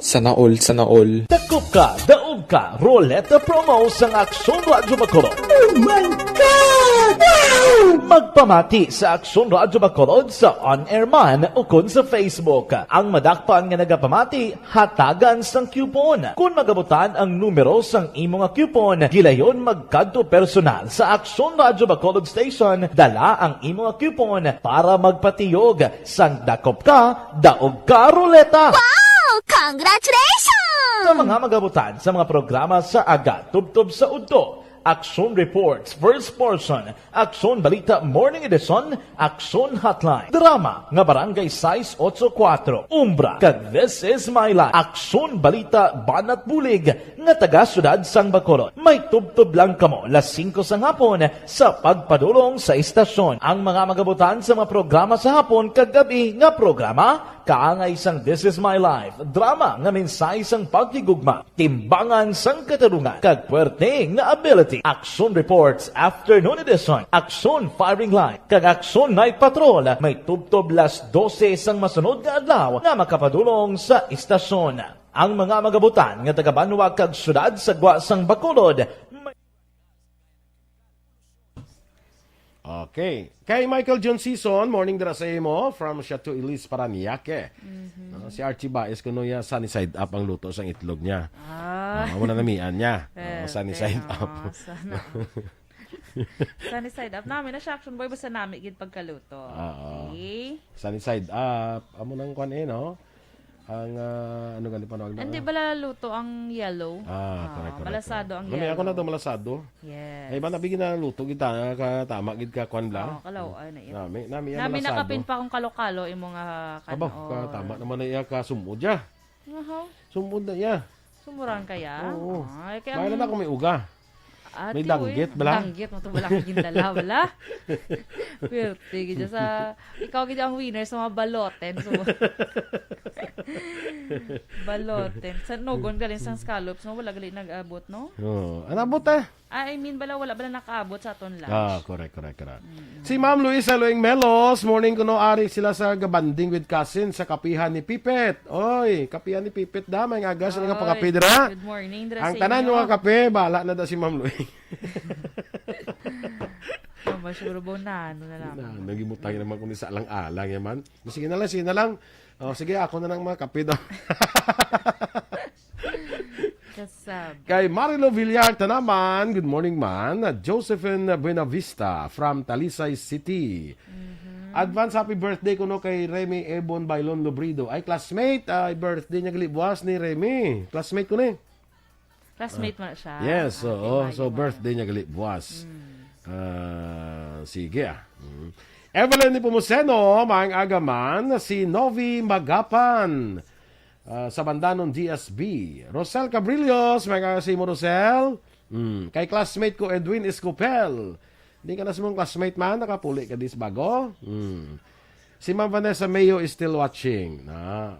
Sana all, sana all. Dakop ka, daog ka, Roleta Promo sang Aksyon Radyo Bacolod. Oh my God! Wow! Magpamati sa Aksyon Radyo Bacolod sa on-air man ukon sa Facebook. Ang madakpan nga nagapamati, hatagan sang coupon. Kon magabutan ang numero sang imo nga coupon, gilayon magkadto personal sa Aksyon Radyo Bacolod Station, dala ang imo nga coupon para magpatiyog sang dakop ka, daog ka, Roleta. Wow! Congratulations! Sa mga magabutan sa mga programa sa aga tubtob sa udto, Aksyon Reports, First Portion, Aksyon Balita Morning Edition, Aksyon Hotline. Drama nga Barangay sais otso kuwatro, Umbra, kag This Is My Life. Aksyon Balita Banat Bulig nga taga Siyudad sang Bacolod. May tubtob lang kamo las singko sang hapon sa pagpadulong sa istasyon. Ang mga magabutan sa mga programa sa hapon kag gab-i nga programa, kaangay sang This Is My Life, drama nga mensahe sang paghigugma, timbangan sang katarungan, kag puwerte nga ability. Aksyon Reports Afternoon Edition, Aksyon Firing Line, kag Aksyon Night Patrol may tubtob las dose sang masunod nga adlaw nga makapadulong sa istasyon. Ang mga magabutan nga taga-banwa kag siyudad sa gwa sang Bacolod may Okay. Kay Michael John Season, morning dira sa imo from Chateau Elise, Parañaque. Mhm. No, si Archie Baez, kuno ya, sunny side up ang luto sang itlog niya. Ah. Ah, amo na namian niya. Oh, sunny Pwerte, side up. Oh, sana. Sunny side up. Nami na siya, action boy, basta nami gid pagkaluto. Oo. Okay. Sunny side up. Amo nang kwan eh, no? Ang, ah, ano gani panawag na? Hindi bala luto ang yellow? Ah, correct, correct, malasado correct. Ang Kami, ako na yellow. To malasado. Yes. Ay, ba, nabigyan na luto kita, ah, ka, tama gid ka, kwan bala? Oh, kalaw, ay, na iya. Nami, nami, ang Nami malasado. Nakapin pa kung kalo-kalo, imo nga Aba, kanor. Ka, tama naman na iya ka, sumod ya. Aha. Sumod na iya. Sumuran kaya? Oo. Ay, kaya Mahal na ang ako may uga. Ate, May danggit, uy, bala? Danggit mo to, wala kang gindala, bala? Pwerte, gid sa, ikaw gid ang winner sa mga baloten. So, baloten. Sa nugon galing sang scallops, no? Wala gali nag-abot, no? Oo. Ano abot, eh? Ah, I mean, bala, wala bala nakaabot sa aton lunch. Ah, correct, correct, correct. Mm. Si Ma'am Luisa Luing Melos, morning kuno, ari sila sa gabanding with cousin sa kapihan ni Pipet. Oy, kapihan ni Pipet da, may nga agas nga Oy, pakapidra. Good morning, dira Ang sa tanan inyo. Mga kape, bala na da si Ma'am Luing. Mama, siguro ba na, ano na lang. Na, nagimutang naman kung sa alang-alang yaman. Sige na lang, sige na lang. Oh, sige, ako na lang mga kape daw. Kasab. Kay Marilo Villar Tanaman, good morning man. Josephine Buenavista from Talisay City. Mhm. Advance happy birthday kuno kay Remy Ebon Bailon Lobrido. Ay, classmate, ay birthday niya gali buwas ni Remy. Classmate ko ni. Classmate mo na siya? Yes, Ah, oo. Kay So, Mayo. Birthday niya gali buwas. Mm. Ah, sige, ah. Mm. Evelyn Nepomuceno, maayong aga man, si Novi Magapan, ah, sa Bandanon, D S B. Rosel Cabrillos, maayong aga sa imo, Rosel. Mm. Kay classmate ko, Edwin Escopel. Di ka na sa mong classmate man, nakapuli ka dis bago. Mm. Si Ma'am Vanessa Mayo is still watching. Na.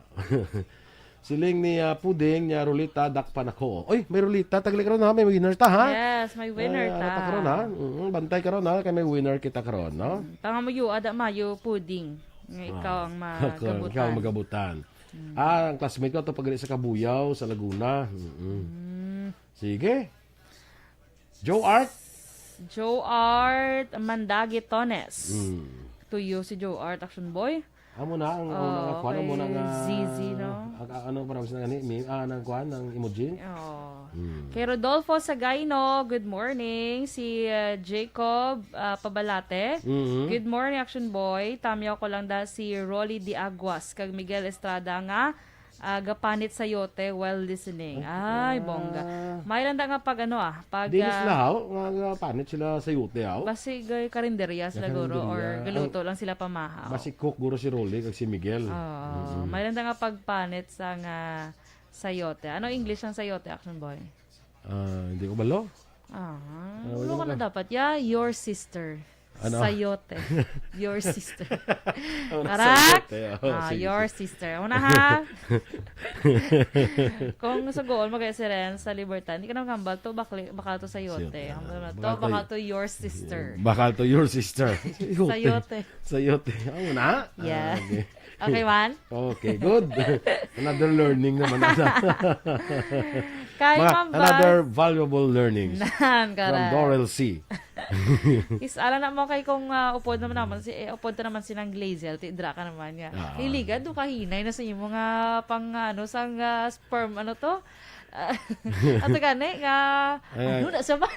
Siling ni, ah, Puding, niya, "Rulita, dakpan ako." Oy, may rulita. Tagli karon ha. May winner ta, ha? Yes, may winner Ay, ta. Ano ta karon, ha? Mm, bantay karon, ha? Kay may winner kita karon, no? Mm, tanga mo, yu, ada mayo, Puding. Nga ikaw Ah, ang magabutan. Ikaw ang magabutan. Mm. Ah, ang classmate ko, to pag sa Kabuyaw, sa Laguna. Mm-mm. Mm. Sige. Joe Art? Joe Art Mandagi Tones. Mm. Tuyo si Joe Art, Action Boy. Amo na ang, ang Oo, mga kwan, amo na kay nga, Z Z, no? Ang, ang, ano, parang sila gani, mi-, ah, nang kwan, nang emoji? Oo. Mm. Kay Rodolfo Sagayno, good morning. Si, uh, Jacob, uh, Pabalate. Mm-hmm. Good morning, Action Boy. Tamyaw ko lang da si Rolly De Aguas kag Miguel Estrada nga ah, gapanit sayote while listening. Oh, Ay, bongga. Ah. May lang da nga pag ano, ah, pag, Di na sila, ah, haw, nga, nga panit sila sayote, haw? Basig, ay, karinderya sila, Nga guro, or karinderya. Galuto Ang lang sila pamahaw. Basi cook, guro, si Rolly kag si Miguel. Oo. Mm-mm. May lang da nga pagpanit sa nga sayote. Ano English ang sayote, Action Boy? Ah, hindi ko balo. Ah, Ah, wala wala ka na ka. Dapat. Yeah, your sister. Ano? Sayote. Your sister. Oh, Correct? Sayote. Oh, Ah, sige, your sige. Sister. Una, ha? Kung sugoon mo kay si Ren sa Libertad, hindi ka na magambal to, bakli-, bakal to sayote. Sayote, ah. Ang mga to, Bakal to bakal to your sister. Bakal to your sister. Sayote. Sayote. Sayote. Ano na? Yeah. Ah, okay. Okay, man? Okay, good. Another learning naman. Kay Mga, Ma'am Val. Another valuable learnings Nan, from karay. Dorel C. Is, ala na mo kay kung, ah, upod naman naman si, eh, upod ta naman si Nang Glazel, ti dra ka naman niya. Ah. Iliga, do ka hinay na sa imo nga pang, ano, sang, ah, sperm, ano to? Ah, ato gani nga, Ay, ano ay. Na siya ba?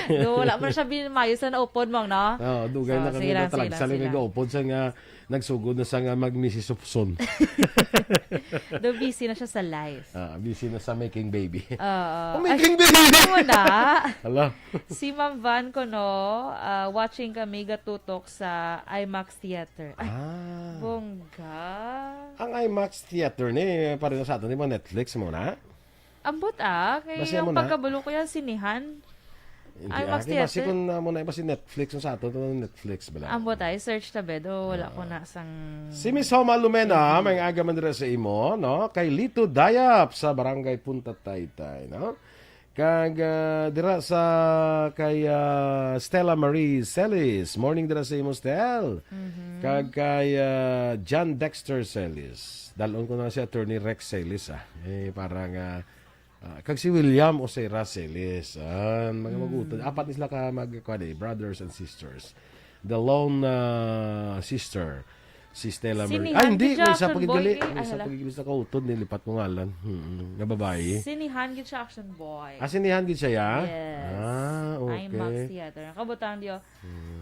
Do, wala mo na siya bin-, mayo sa naupod mo, no? Oo, dugay So, na kami sige lang, sige lang, natalagsa sige lang lang. Nagaupod sa nga nagsugod na sa nga mag-Missus Upson. Do busy na siya sa life. Ah, busy na sa making baby. Oo. Oh, making Ay, baby! Ano na? Hala. Si Ma'am Van ko, no, ah, watching kami gatutok sa IMAX Theater. Ay, Ah. Bongga. Ang IMAX Theater ni, pareho sa aton, di ba, Netflix mo na? Ambot, ah, kay Basi ang mo na. Pagkabalo ko yan, sinihan. Hindi, IMAX ah, kay basi Theater. Kung, ah, mo na iba si Netflix, yung sa ato, to Netflix, bala. Ambot, ah, i-search ta, be, do, wala ko Ah. na sang Si Miss Homa Lumena, Hindi. May aga man dira sa imo, no? Kay Lito Dayap sa Barangay Punta Taytay, no? Kag, ah, dira sa kay, ah, Stella Marie Celis. Morning dira sa imo, Stel. Mhm. Kag kay, ah, John Dexter Celis. Dalon ko na si Attorney Rex Celis, ah. Eh, parang, ah, ah, kag si William Osera Celis. Ah, mga Mhm. Magutan. Apat ni sila ka mag-, kuwan eh, brothers and sisters. The lone, ah, sister, si Stella Marie. Sinihan Ay, hindi. Gid siya, May isa pa Action gid Boy, gali. Eh. May Ay, isa hala. Pa gid gali sa kautod, nilipat mo ngalan. Hmm, nga babae. Sinihan gid siya, Action Boy. Ah, sinihan gid siya, ya? Yes. Ah, okay. IMAX Theater. Kabutang diyo. Hmm.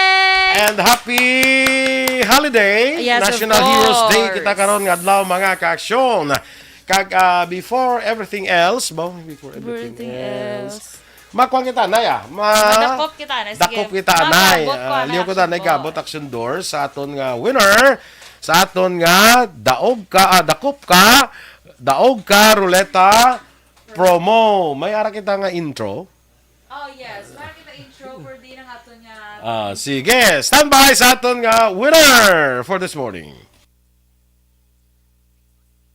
Correct! And happy holiday! Yes, of National Heroes Day kita course. karon nga adlaw, mga kaaksyon. Kag ah, before everything else, ba, before everything, Everything else. else. Makuha kita, Nay, ah. Ma- Madakop kita, Nay. Sige. Dakop kita, Ma'am, Nay. dakop ka, Ah, liyo ko Nay. ta, Nay, Sige gabot po. Action Door sa aton nga winner, sa aton nga daog ka, ah, dakop ka, daog ka, ruleta, promo. May ara kita nga intro. Oh, yes. Para kita intro for di ng aton nga... Ah, sige, standby sa aton nga winner for this morning.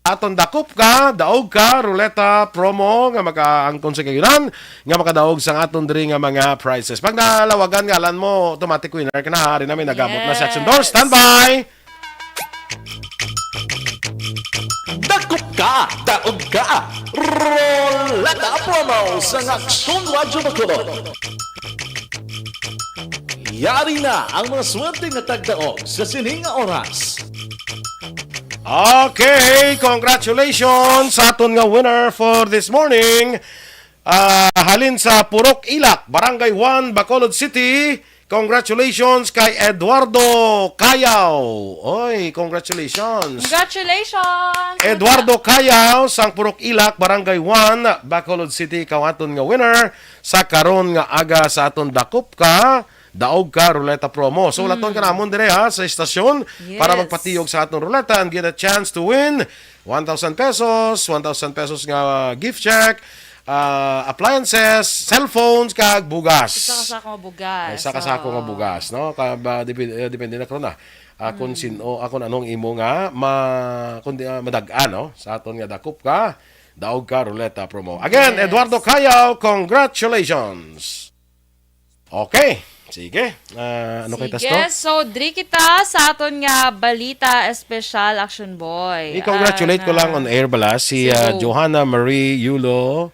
Aton dakop ka, daog ka, ruleta, promo nga makaangkon sa kayunan nga makadaog sang aton diri nga mga prizes. Pag nalawagan ngalan mo, automatic winner ka na. Ari na may nagabot na sa Action Door. Yes. Standby! Dakop ka, daog ka. Roleta promo sa Aksyon Radyo Bacolod. Yari na ang mga swerte nga tagdaog sa sining nga oras. Okay, congratulations sa aton nga winner for this morning. Ah, halin sa Purok Ilak, Barangay one, Bacolod City. Congratulations kay Eduardo Cayaw. Oy, congratulations. Congratulations! Eduardo Cayaw, sang Purok Ilak, Barangay one, Bacolod City, ikaw aton nga winner sa karon nga aga sa aton dakop ka, Daog Ka Ruleta Promo. So, ulaton ka namon dire, ha, sa estasyon para Yes. magpatiyog sa aton ruleta and get a chance to win one thousand pesos, one thousand pesos nga gift check, ah, appliances, cellphones, kag bugas. Isa ka sako nga bugas. Isa ka sako nga Oo. bugas, no? Ka, ba, depe-, eh, depende na karon na. Ah, kung Mm. sino, ah, kung anong imo nga ma-, kung di, ah, madag-an, no? Sa aton nga Dakop Ka, Daog Ka Ruleta Promo. Again, Yes. Eduardo Cayao, congratulations! Okay. Sige. Ah, ano kay Sige, tasto? So, diri kita sa aton nga balita espesyal, Action Boy. I-congratulate ko lang on air bala si, Si ah, Johanna Marie Yulo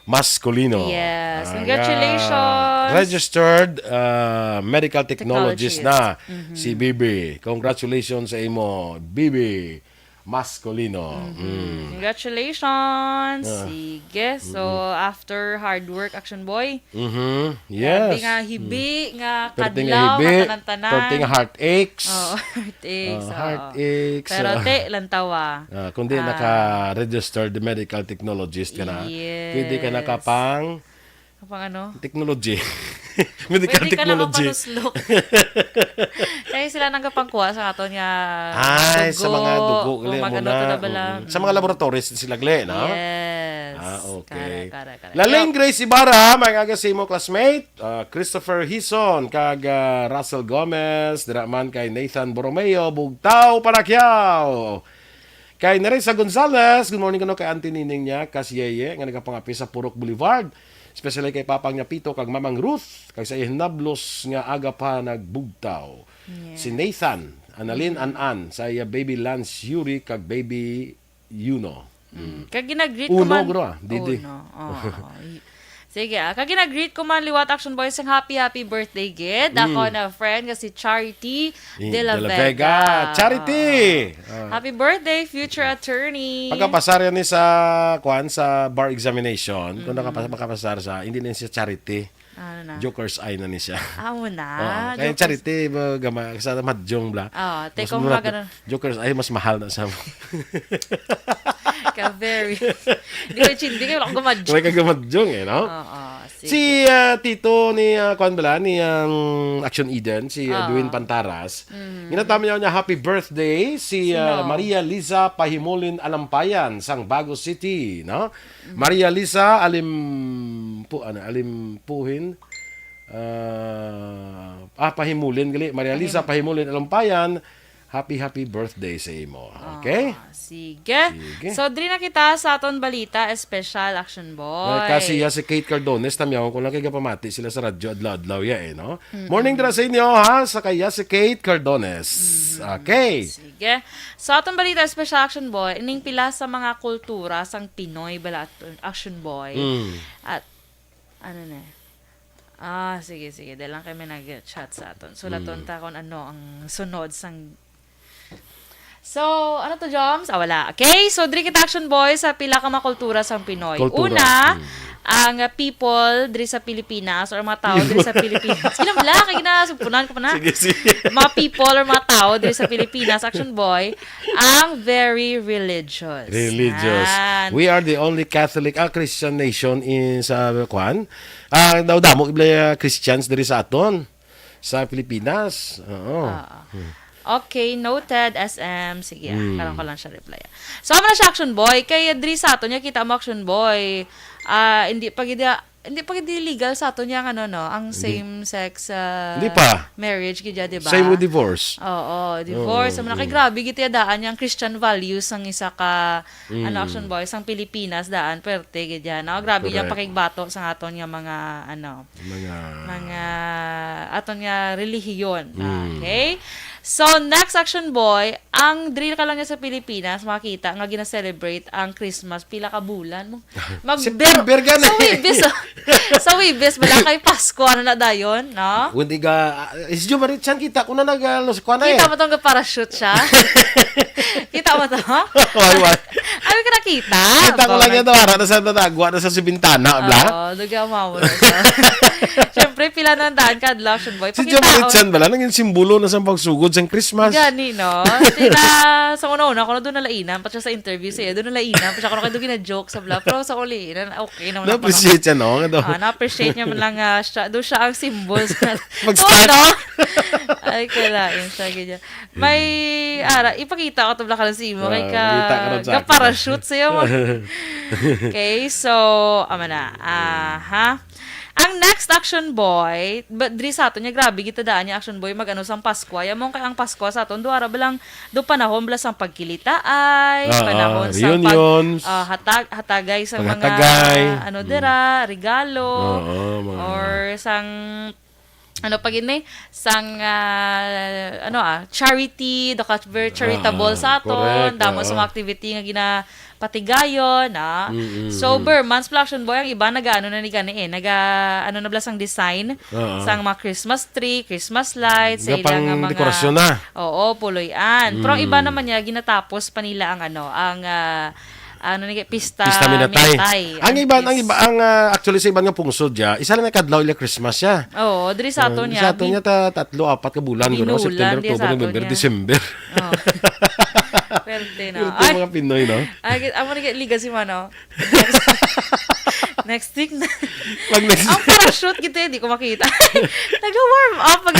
Mascolino. Yes. Ah, Congratulations. nga registered, ah, medical technologist Technologist. na Mhm. si Bibi. Congratulations sa imo, Bibi Mascolino. Mhm. Mm. Congratulations. Ah. Sige. So, Mm-mm. after hard work, Action Boy. Mhm. Grabe Yes. nga hibi Mm. nga Perti nga kadlaw, hibi, nga tanan-tanan. perti nga heartaches. Oo, heartaches, Ah, oo. heartaches, Pero, ah. te, lantawa. Ah, kundi Ah. naka-registered medical technologist ka na. Yes. Pwede ka na kapang Kapang ano? technology. Medical Pwede ka na technology. kapanuslok. Kaya sila nang kapangkuha sa aton nga Ay, sa mga dugo, o gali mo mag-ano na. to na bala. Mm. Sa mga Mm. laboratories sila gali, no? Yes. Ah, okay. Kara, kara, kara. Laling Yep. Grace Ibarra, may aga sa imo classmate, ah, Christopher Hison, kag, ah, Russell Gomez, dira man kay Nathan Borromeo, Bugtao, Palakiao. Kay Nerissa Gonzalez, good morning kuno kay Auntie Nining niya, Kas Yeye, nga nagapangapi sa Purok Boulevard. Especially kay Papang niya Pito kag Mamang Ruth, kag sa iya hinablos nga aga pa nagbugtaw. Yes. Si Nathan, Annalyn, Mm. An-an, sa iya baby Lance Yuri, kag baby Yuno. Mm. Mm. Kag ginagreet ko Uno, man, bro, ah, Didi. Uno. Oo. Y-, sige, ah. Kag ginagreet ko man liwat, Action Boys, sang happy, happy birthday, gid. Ako Mm. na friend nga si Charity I-, De La De La Vega. Vega. Charity! Oo. Ah. Happy birthday, future attorney. Pagkapasar yan ni sa, kwan, sa bar examination. Kung Mm. nakapa-, makapasar sa, hindi na siya Charity. Ano na? Joker's eye na ni siya. Amo na. Oo, kaya Joker's Charity, ba, gama-, sa madyong bla. Oo, Mas take home mura-, ka ganun. Joker's eye, mas mahal na sa mo. Ka very. Hindi ko chindi, kaya wala akong gumadyong. Wala ka gumadyong eh, no? Oo, sige. Si, ah, tito ni, ah, kwan bala, ni, um, Action Eden, si, ah, Oo. Edwin Pantaras. Mm. Ginatama niya niya, "Happy birthday," si, ah, Sino? Maria Liza Pahimulin Alampayan, sang Bago City, no? Mm. Maria Liza Alimpu-, ano, Alimpuhin, ah, ah, Pahimulin, gali. Maria Liza Pahim- Pahimulin Alampayan, happy, happy birthday sa imo. Okay? Ah, sige. Sige. So, diri na kita sa aton balita, special action boy. Kay si, ya, si Kate Cardones, tamyaw ko lang kay gapamati sila sa radyo adlaw-adlaw, ya, eh, no? Mm-mm. Morning dira sa inyo, ha? Sa kay, ya, si Kate Cardones. Mm-hmm. Okay. Sige. So, atong balita, special action boy, ining pila sa mga kultura sang Pinoy bala at action boy. Mm. At, ano na eh? Ah, sige, sige. Dahil lang kami nag-chat sa aton. Sulaton Mm. ta kung ano ang sunod sang So, ano to, Joms? Ah, wala. Okay, so diri kita action boy sa pila ka mga kultura sang Pinoy. Kultura. Una, Hmm. ang, uh, people diri sa Pilipinas or mga tao diri sa Pilipinas. Sige lang, bala, kay ginasugpunan ko pa na. Sige, sige. Mga people or mga tao diri sa Pilipinas, action boy, ang very religious. Religious. Yan. We are the only Catholic, ah, Christian nation in, sa, kwan? Ah, daw damo, ibla, ah, Christians diri sa aton. Sa Pilipinas. Oo. Oo. Hmm. Okay, noted, S M. Sige, ah, Hmm. karon ko lang siya reply. So, amo na siya, action boy. Kay diri sa aton, niya kita mo, action boy. Ah, hindi pa gid, hindi pa gid legal sa aton yang ano, no, ang Hindi. same sex, ah, Hindi pa. marriage gid, di ba? Same with divorce. Oo, divorce. Oo, Amo na kay mm. grabe gid ya daan yang Christian values ang isa ka Mm. ano, action boy, sang Pilipinas daan, pwerte gid yan, no? Grabe yang Correct. pakigbato sa aton nga mga, ano, Mga mga aton nga relihiyon. Mm. Okay? So, next action boy, ang diri ka lang niya sa Pilipinas, makita nga gina-celebrate ang Christmas, pila ka bulan mo. Mag-, September ka na sa eh. Webes, oh. Sa Webes, wala kay Pasko, ano na dayon, no? Hindi ka, ah, is Joe Marie Chan, kita ko na nag, ah, los-, kuha na Kita eh. mo tong parachute siya? Kita mo to? Why, why? Ay, ka nakita? Kita ko lang yan, Ara. Nasa natagwa na sa si bintana, bla? Oo, duga mo na sa. Siyempre, pila na ang daan ka, adlaw, Action Boy. Si Pakita Jam ko. Richan, bala, naging simbolo na sa pagsugod sa Christmas. Gani, no? Tina, sa una-una, ko na doon nalainan, pa siya sa interview sa iya, doon nalainan, pa siya ko na kayo gina-joke sa bla. Pero sa uliinan, okay naman ako, no? Na-appreciate siya, no? Nga daw. Ah, na-appreciate niya man lang, ah, siya. Doon siya ang symbol sa Mag-start. Todo. Ay, kalain siya, ganyan. May, ara, ipakita ko to, bla, ka lang sa imo. Ah, kay ka, makita ka ron sa akin. Ga-parachute sa iyo. Okay, so, ama na. Aha. Ang next Action Boy, ba, diri sa aton niya, grabe, gitadaan niya Action Boy, mag-ano sang Paskwa. Yamon kay ang Paskwa sa aton, duha ra ba lang, do panahon bala sang pagkilitaay, Ah, panahon sa pag, reunions. Ah, hatag-, hatagay sa mga, Paghatagay. Ano, Mm. dira, regalo, Oo, mga or sang, ano pa gini, sang, ah, ano, ah, charity, do ka very charitable Ah, sa aton, correct, damo oo. Sa mga activity nga ginapatigayon, ah. Mm, mm, So, mm. Ber, Mans Production Boy, ang iba nag-ano na ni gani eh, naga, ano na bala sang design, Oo. Sang mga Christmas tree, Christmas lights, sa Nga ila nga pang mga dekorasyon na. Oo, puloy-an. Pero ang iba Mm. naman niya, ginatapos pa nila ang ano, ang, ah, ano ni, pista, Pista minatay. Minatay. Ang Ang iban, ang pis- iba, ang, ah, actually sa iban nga pungsod ya, isa lang na kadlaw ila Christmas ya. Oo, diri sa aton Ah, niya, sa aton bi- niya, ta-, tatlo, apat ka bulan, guro, binulan September, di October, sa aton November, niya. December. Oh. Pwerte na. Pwerte Ay. Mga Pinoy, no? Ay, amo ni liga si Mano. Next, next week na. Pag next Ang parachute gito, di ko makita. Nag-warm up. Pag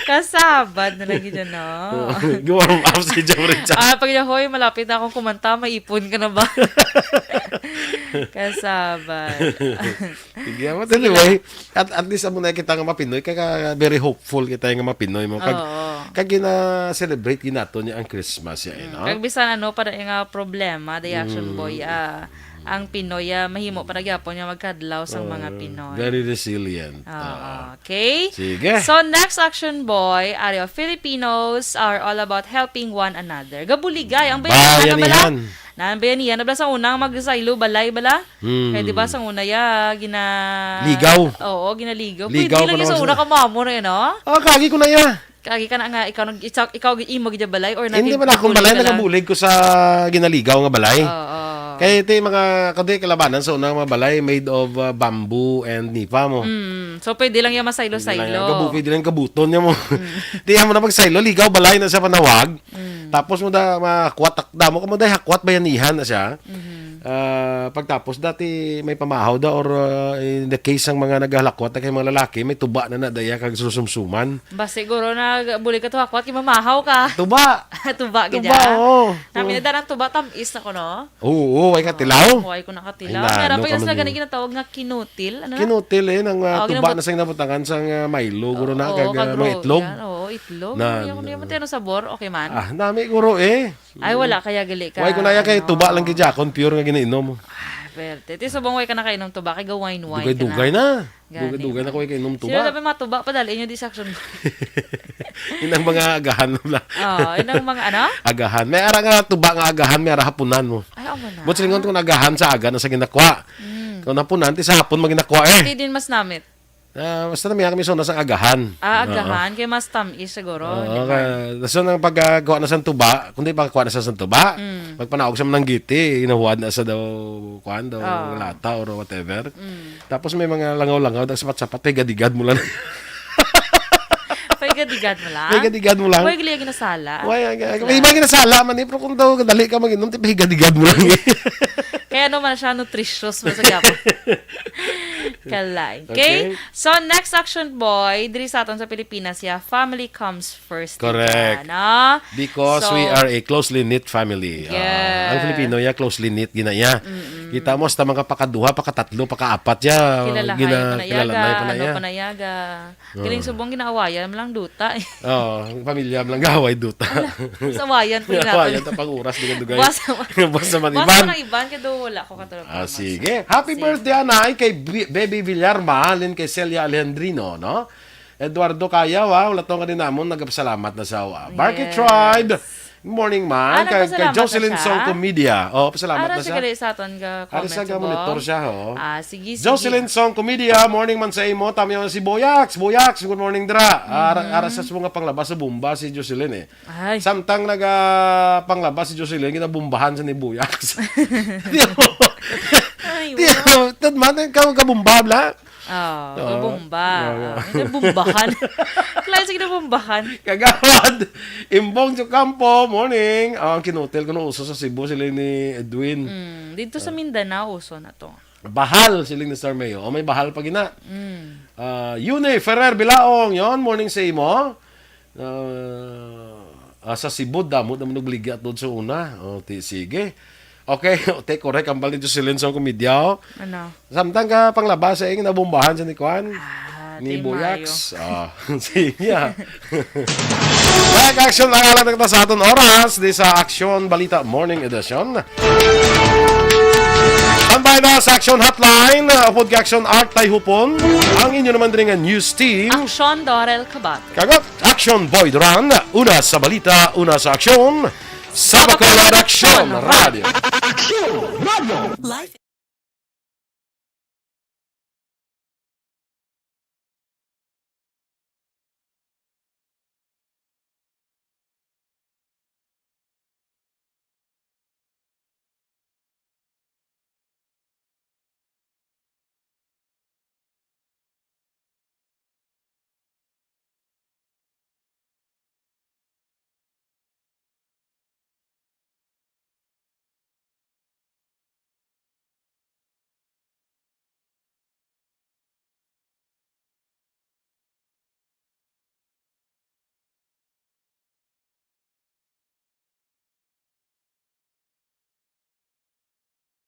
Kasabad na lagi dyan, no? Warm up si Jam Richard. Ah, pag niya, "Hoy, malapit na akong kumanta, maipon ka na ba?" Kasabad. Sige, but Sige anyway, lang. at, at least amo na kita nga mga Pinoy, kaya very hopeful kita nga mga Pinoy mo. Kag, Oo. kag gina-celebrate ginato niya ang Christmas ya, eh, Mm, no? Kag bisan ano pa na yung, ah, problema, the action Mm. boy, ah, ang Pinoy, ah, mahimo pa na gyapon nga magkadlaw sang mga Oh, Pinoy. Very resilient. Oo, Ah. okay. Sige. So, next action boy, Ario, Filipinos are all about helping one another. Gabuligay, ang bayanihan na bala. Bayanihan. Na, ang bayanihan na bala sa unang magsaylo, balay bala. Hmm. Kaya di ba sa una ya, gina- Ligaw. Oo, ginaligaw. Ligaw Pwede pa lang yun naman sa una sila. Ka mamo na yun, no? Ah, kagi ko na ya. Kagi ka na nga, ikaw nag-, ikaw, ikaw imo gid balay or Hindi man akong balay, nagbulig ka lang? Nagabulig ko sa ginaligaw nga balay. Oo. Kay ito yung mga, kundi kalabanan sa unang mga balay made of, uh, bamboo and nipa mo. Mm. So, pwede lang yung masaylo-saylo. Pwede lang yan. Gabu-, pwede lang kabuton niya mo. Mm. Di mo na magsaylo, ligaw balay na sa panawag. Mm. Tapos mo da, makwat, damo ka mo dahil hakwat bayanihan na siya. Mhm. Ah, pagtapos, dati may pamahaw da or, ah, in the case sang mga naghalakwat na kay mga lalaki, may tuba na na daya kag susumsuman. Ba, siguro na bulig ka to, hakwat, kay mamahaw ka. Tuba. Tuba, Tuba, gid, ah. Oo. Nami na daan ang tuba, tamis na ko, no? Oo, oo, ay katilaw. Oo, ay ko nakatilaw. Ay, Meron nano pa yun ka sila man gani yun? Ginatawag nga kinutil, ano na? Kinutil, eh, nang, ah, Oo, tuba ginabot- na sa nabutangan sang, ah, Milo, guro na, Oo, kag, ah, kag mga roll, itlog. Yan. Oo, itlog. Na, Ano yung, na, yung, ano sabor? Okay man? Ah, nami, guro, eh. Ay, wala kaya gali ka, Why ko na yan kay ano? Tuba lang gid akon, pure nga ginainom. Ah, perte. Ti subong way ka nakainom tuba, kay ga-wine-wine ka na. Dugay-dugay na. Gani Dugay-dugay na man. Ko kay inom tuba. Sino na ba matuba pa dali inyo di sa action? Inang mga agahan mo lang. Oo, inang mga ano? Agahan. May ara nga tuba nga agahan, may ara hapunan mo. Ay, amo na. But silingon ko nagahan sa aga na sa ginakwa. Mm. Kung napunan, ti sa hapon maginakwa eh. Ti din mas namit. Ah, basta na may kami sa una sa agahan. Ah, Oo. Agahan. Kay mas tamis siguro, Oo, di ba? Ka, so nang pagkakuha na sa tuba, kung di pagkakuha na sa, sa tuba, Mm. Magpanaog sa mananggiti, inahuwad na sa daw, kuan daw, Oo. Lata or whatever. Mm. Tapos may mga langaw-langaw, nagsapat-sapat, paigadigad mo lang. Paigadigad mo lang? Paigadigad mo lang. Why gali ginasala? Why, ang, ang, Sila. May iba ginasala man eh, pero kung daw, dali ka mag-inom, ti paigadigad mo lang eh. Kaya ano man siya, nutritious man sa gyapon. Kalay. Okay? Okay. So, next action boy, diri sa aton sa Pilipinas, ya, family comes first. Correct. Diba, no? Because So, we are a closely knit family. Ah, Yes. ang Filipino ya, close-knit gina ya. Mm-mm. Kita mo, hasta mga pakaduha, pakatatlo, pakaapat ya, Kilalahay gina-, pa na yaga, kilalanay pa na ano ya. Pa na yaga. Oo. Kining subong ginaawayan mo lang duta eh. Oo, ang pamilya mo lang gaway duta. Sa awayan pa rin natin. Awayan ta pang oras, dugay-dugay. Basta, Basta man basta iban. Nang iban, kaya daw wala ko katulog Ah, pa sige. Happy Sige. Birthday, anay, kay Bi-, Baby Villar, mahalin kay Celia Alejandrino, no? Eduardo Cayaw, ha? Wala to nga din namon, nagpasalamat na sa, ah, Barky Yes. Tribe. Morning, man. Ah, kay, kay nagpasalamat na Jocelyn siya? Song Comedia. Oh, pasalamat Ara na siya. Siya gali sa aton ka Ari comment sa sa ka monitor buo. Siya, ho. Ah, sige, sige. Jocelyn Song Comedia, morning man sa imo. Tami si Boyax. Boyax, good morning, dra. Ara, Mhm. Ara sa mga panglabas sa bomba si Jocelyn, eh. Ay. Samtang naga panglabas si Jocelyn, ginabombahan sa ni Boyax. Di mo? Ay, Di mo? Tad man, ikaw kabomba, bla? Oh, Oo. Kabomba. Oo. Ah, hindi, bombahan. Kailangan sige na bombahan. Kagawad, Imbong Ocampo, morning. Ah, ang kinutil ko no uso sa Cebu, sila ni Edwin. Mm, dito sa Mindanao, uso na to. Bahal, siling ni Sir Mayo. O, may bahal pa gina. Mm. Ah, Yune Ferrer Bilaong, yon, morning sa imo. Ah, ah, sa Cebu, damo naman nagligya doon sa una. O, ti, sige. Okay, te, correct ang bali Jocelyn sa komedya, oh. Ano? Samtang ka panglabas, eh, nabombahan sa ni Kwan. Ah, Ni Boyax. Ah, sige, ah. Back action ang alam na sa aton oras di sa Action Balita Morning Edition. Tambay na sa Action Hotline, uh, upod kay Action Art Tayhupon, ang inyo naman diri nga news team. Action Dorel Kabat. Kagot, Action Boy Duran, una sa balita, una sa aksyon, sa Bacolod Action Radio. Action Radio. Life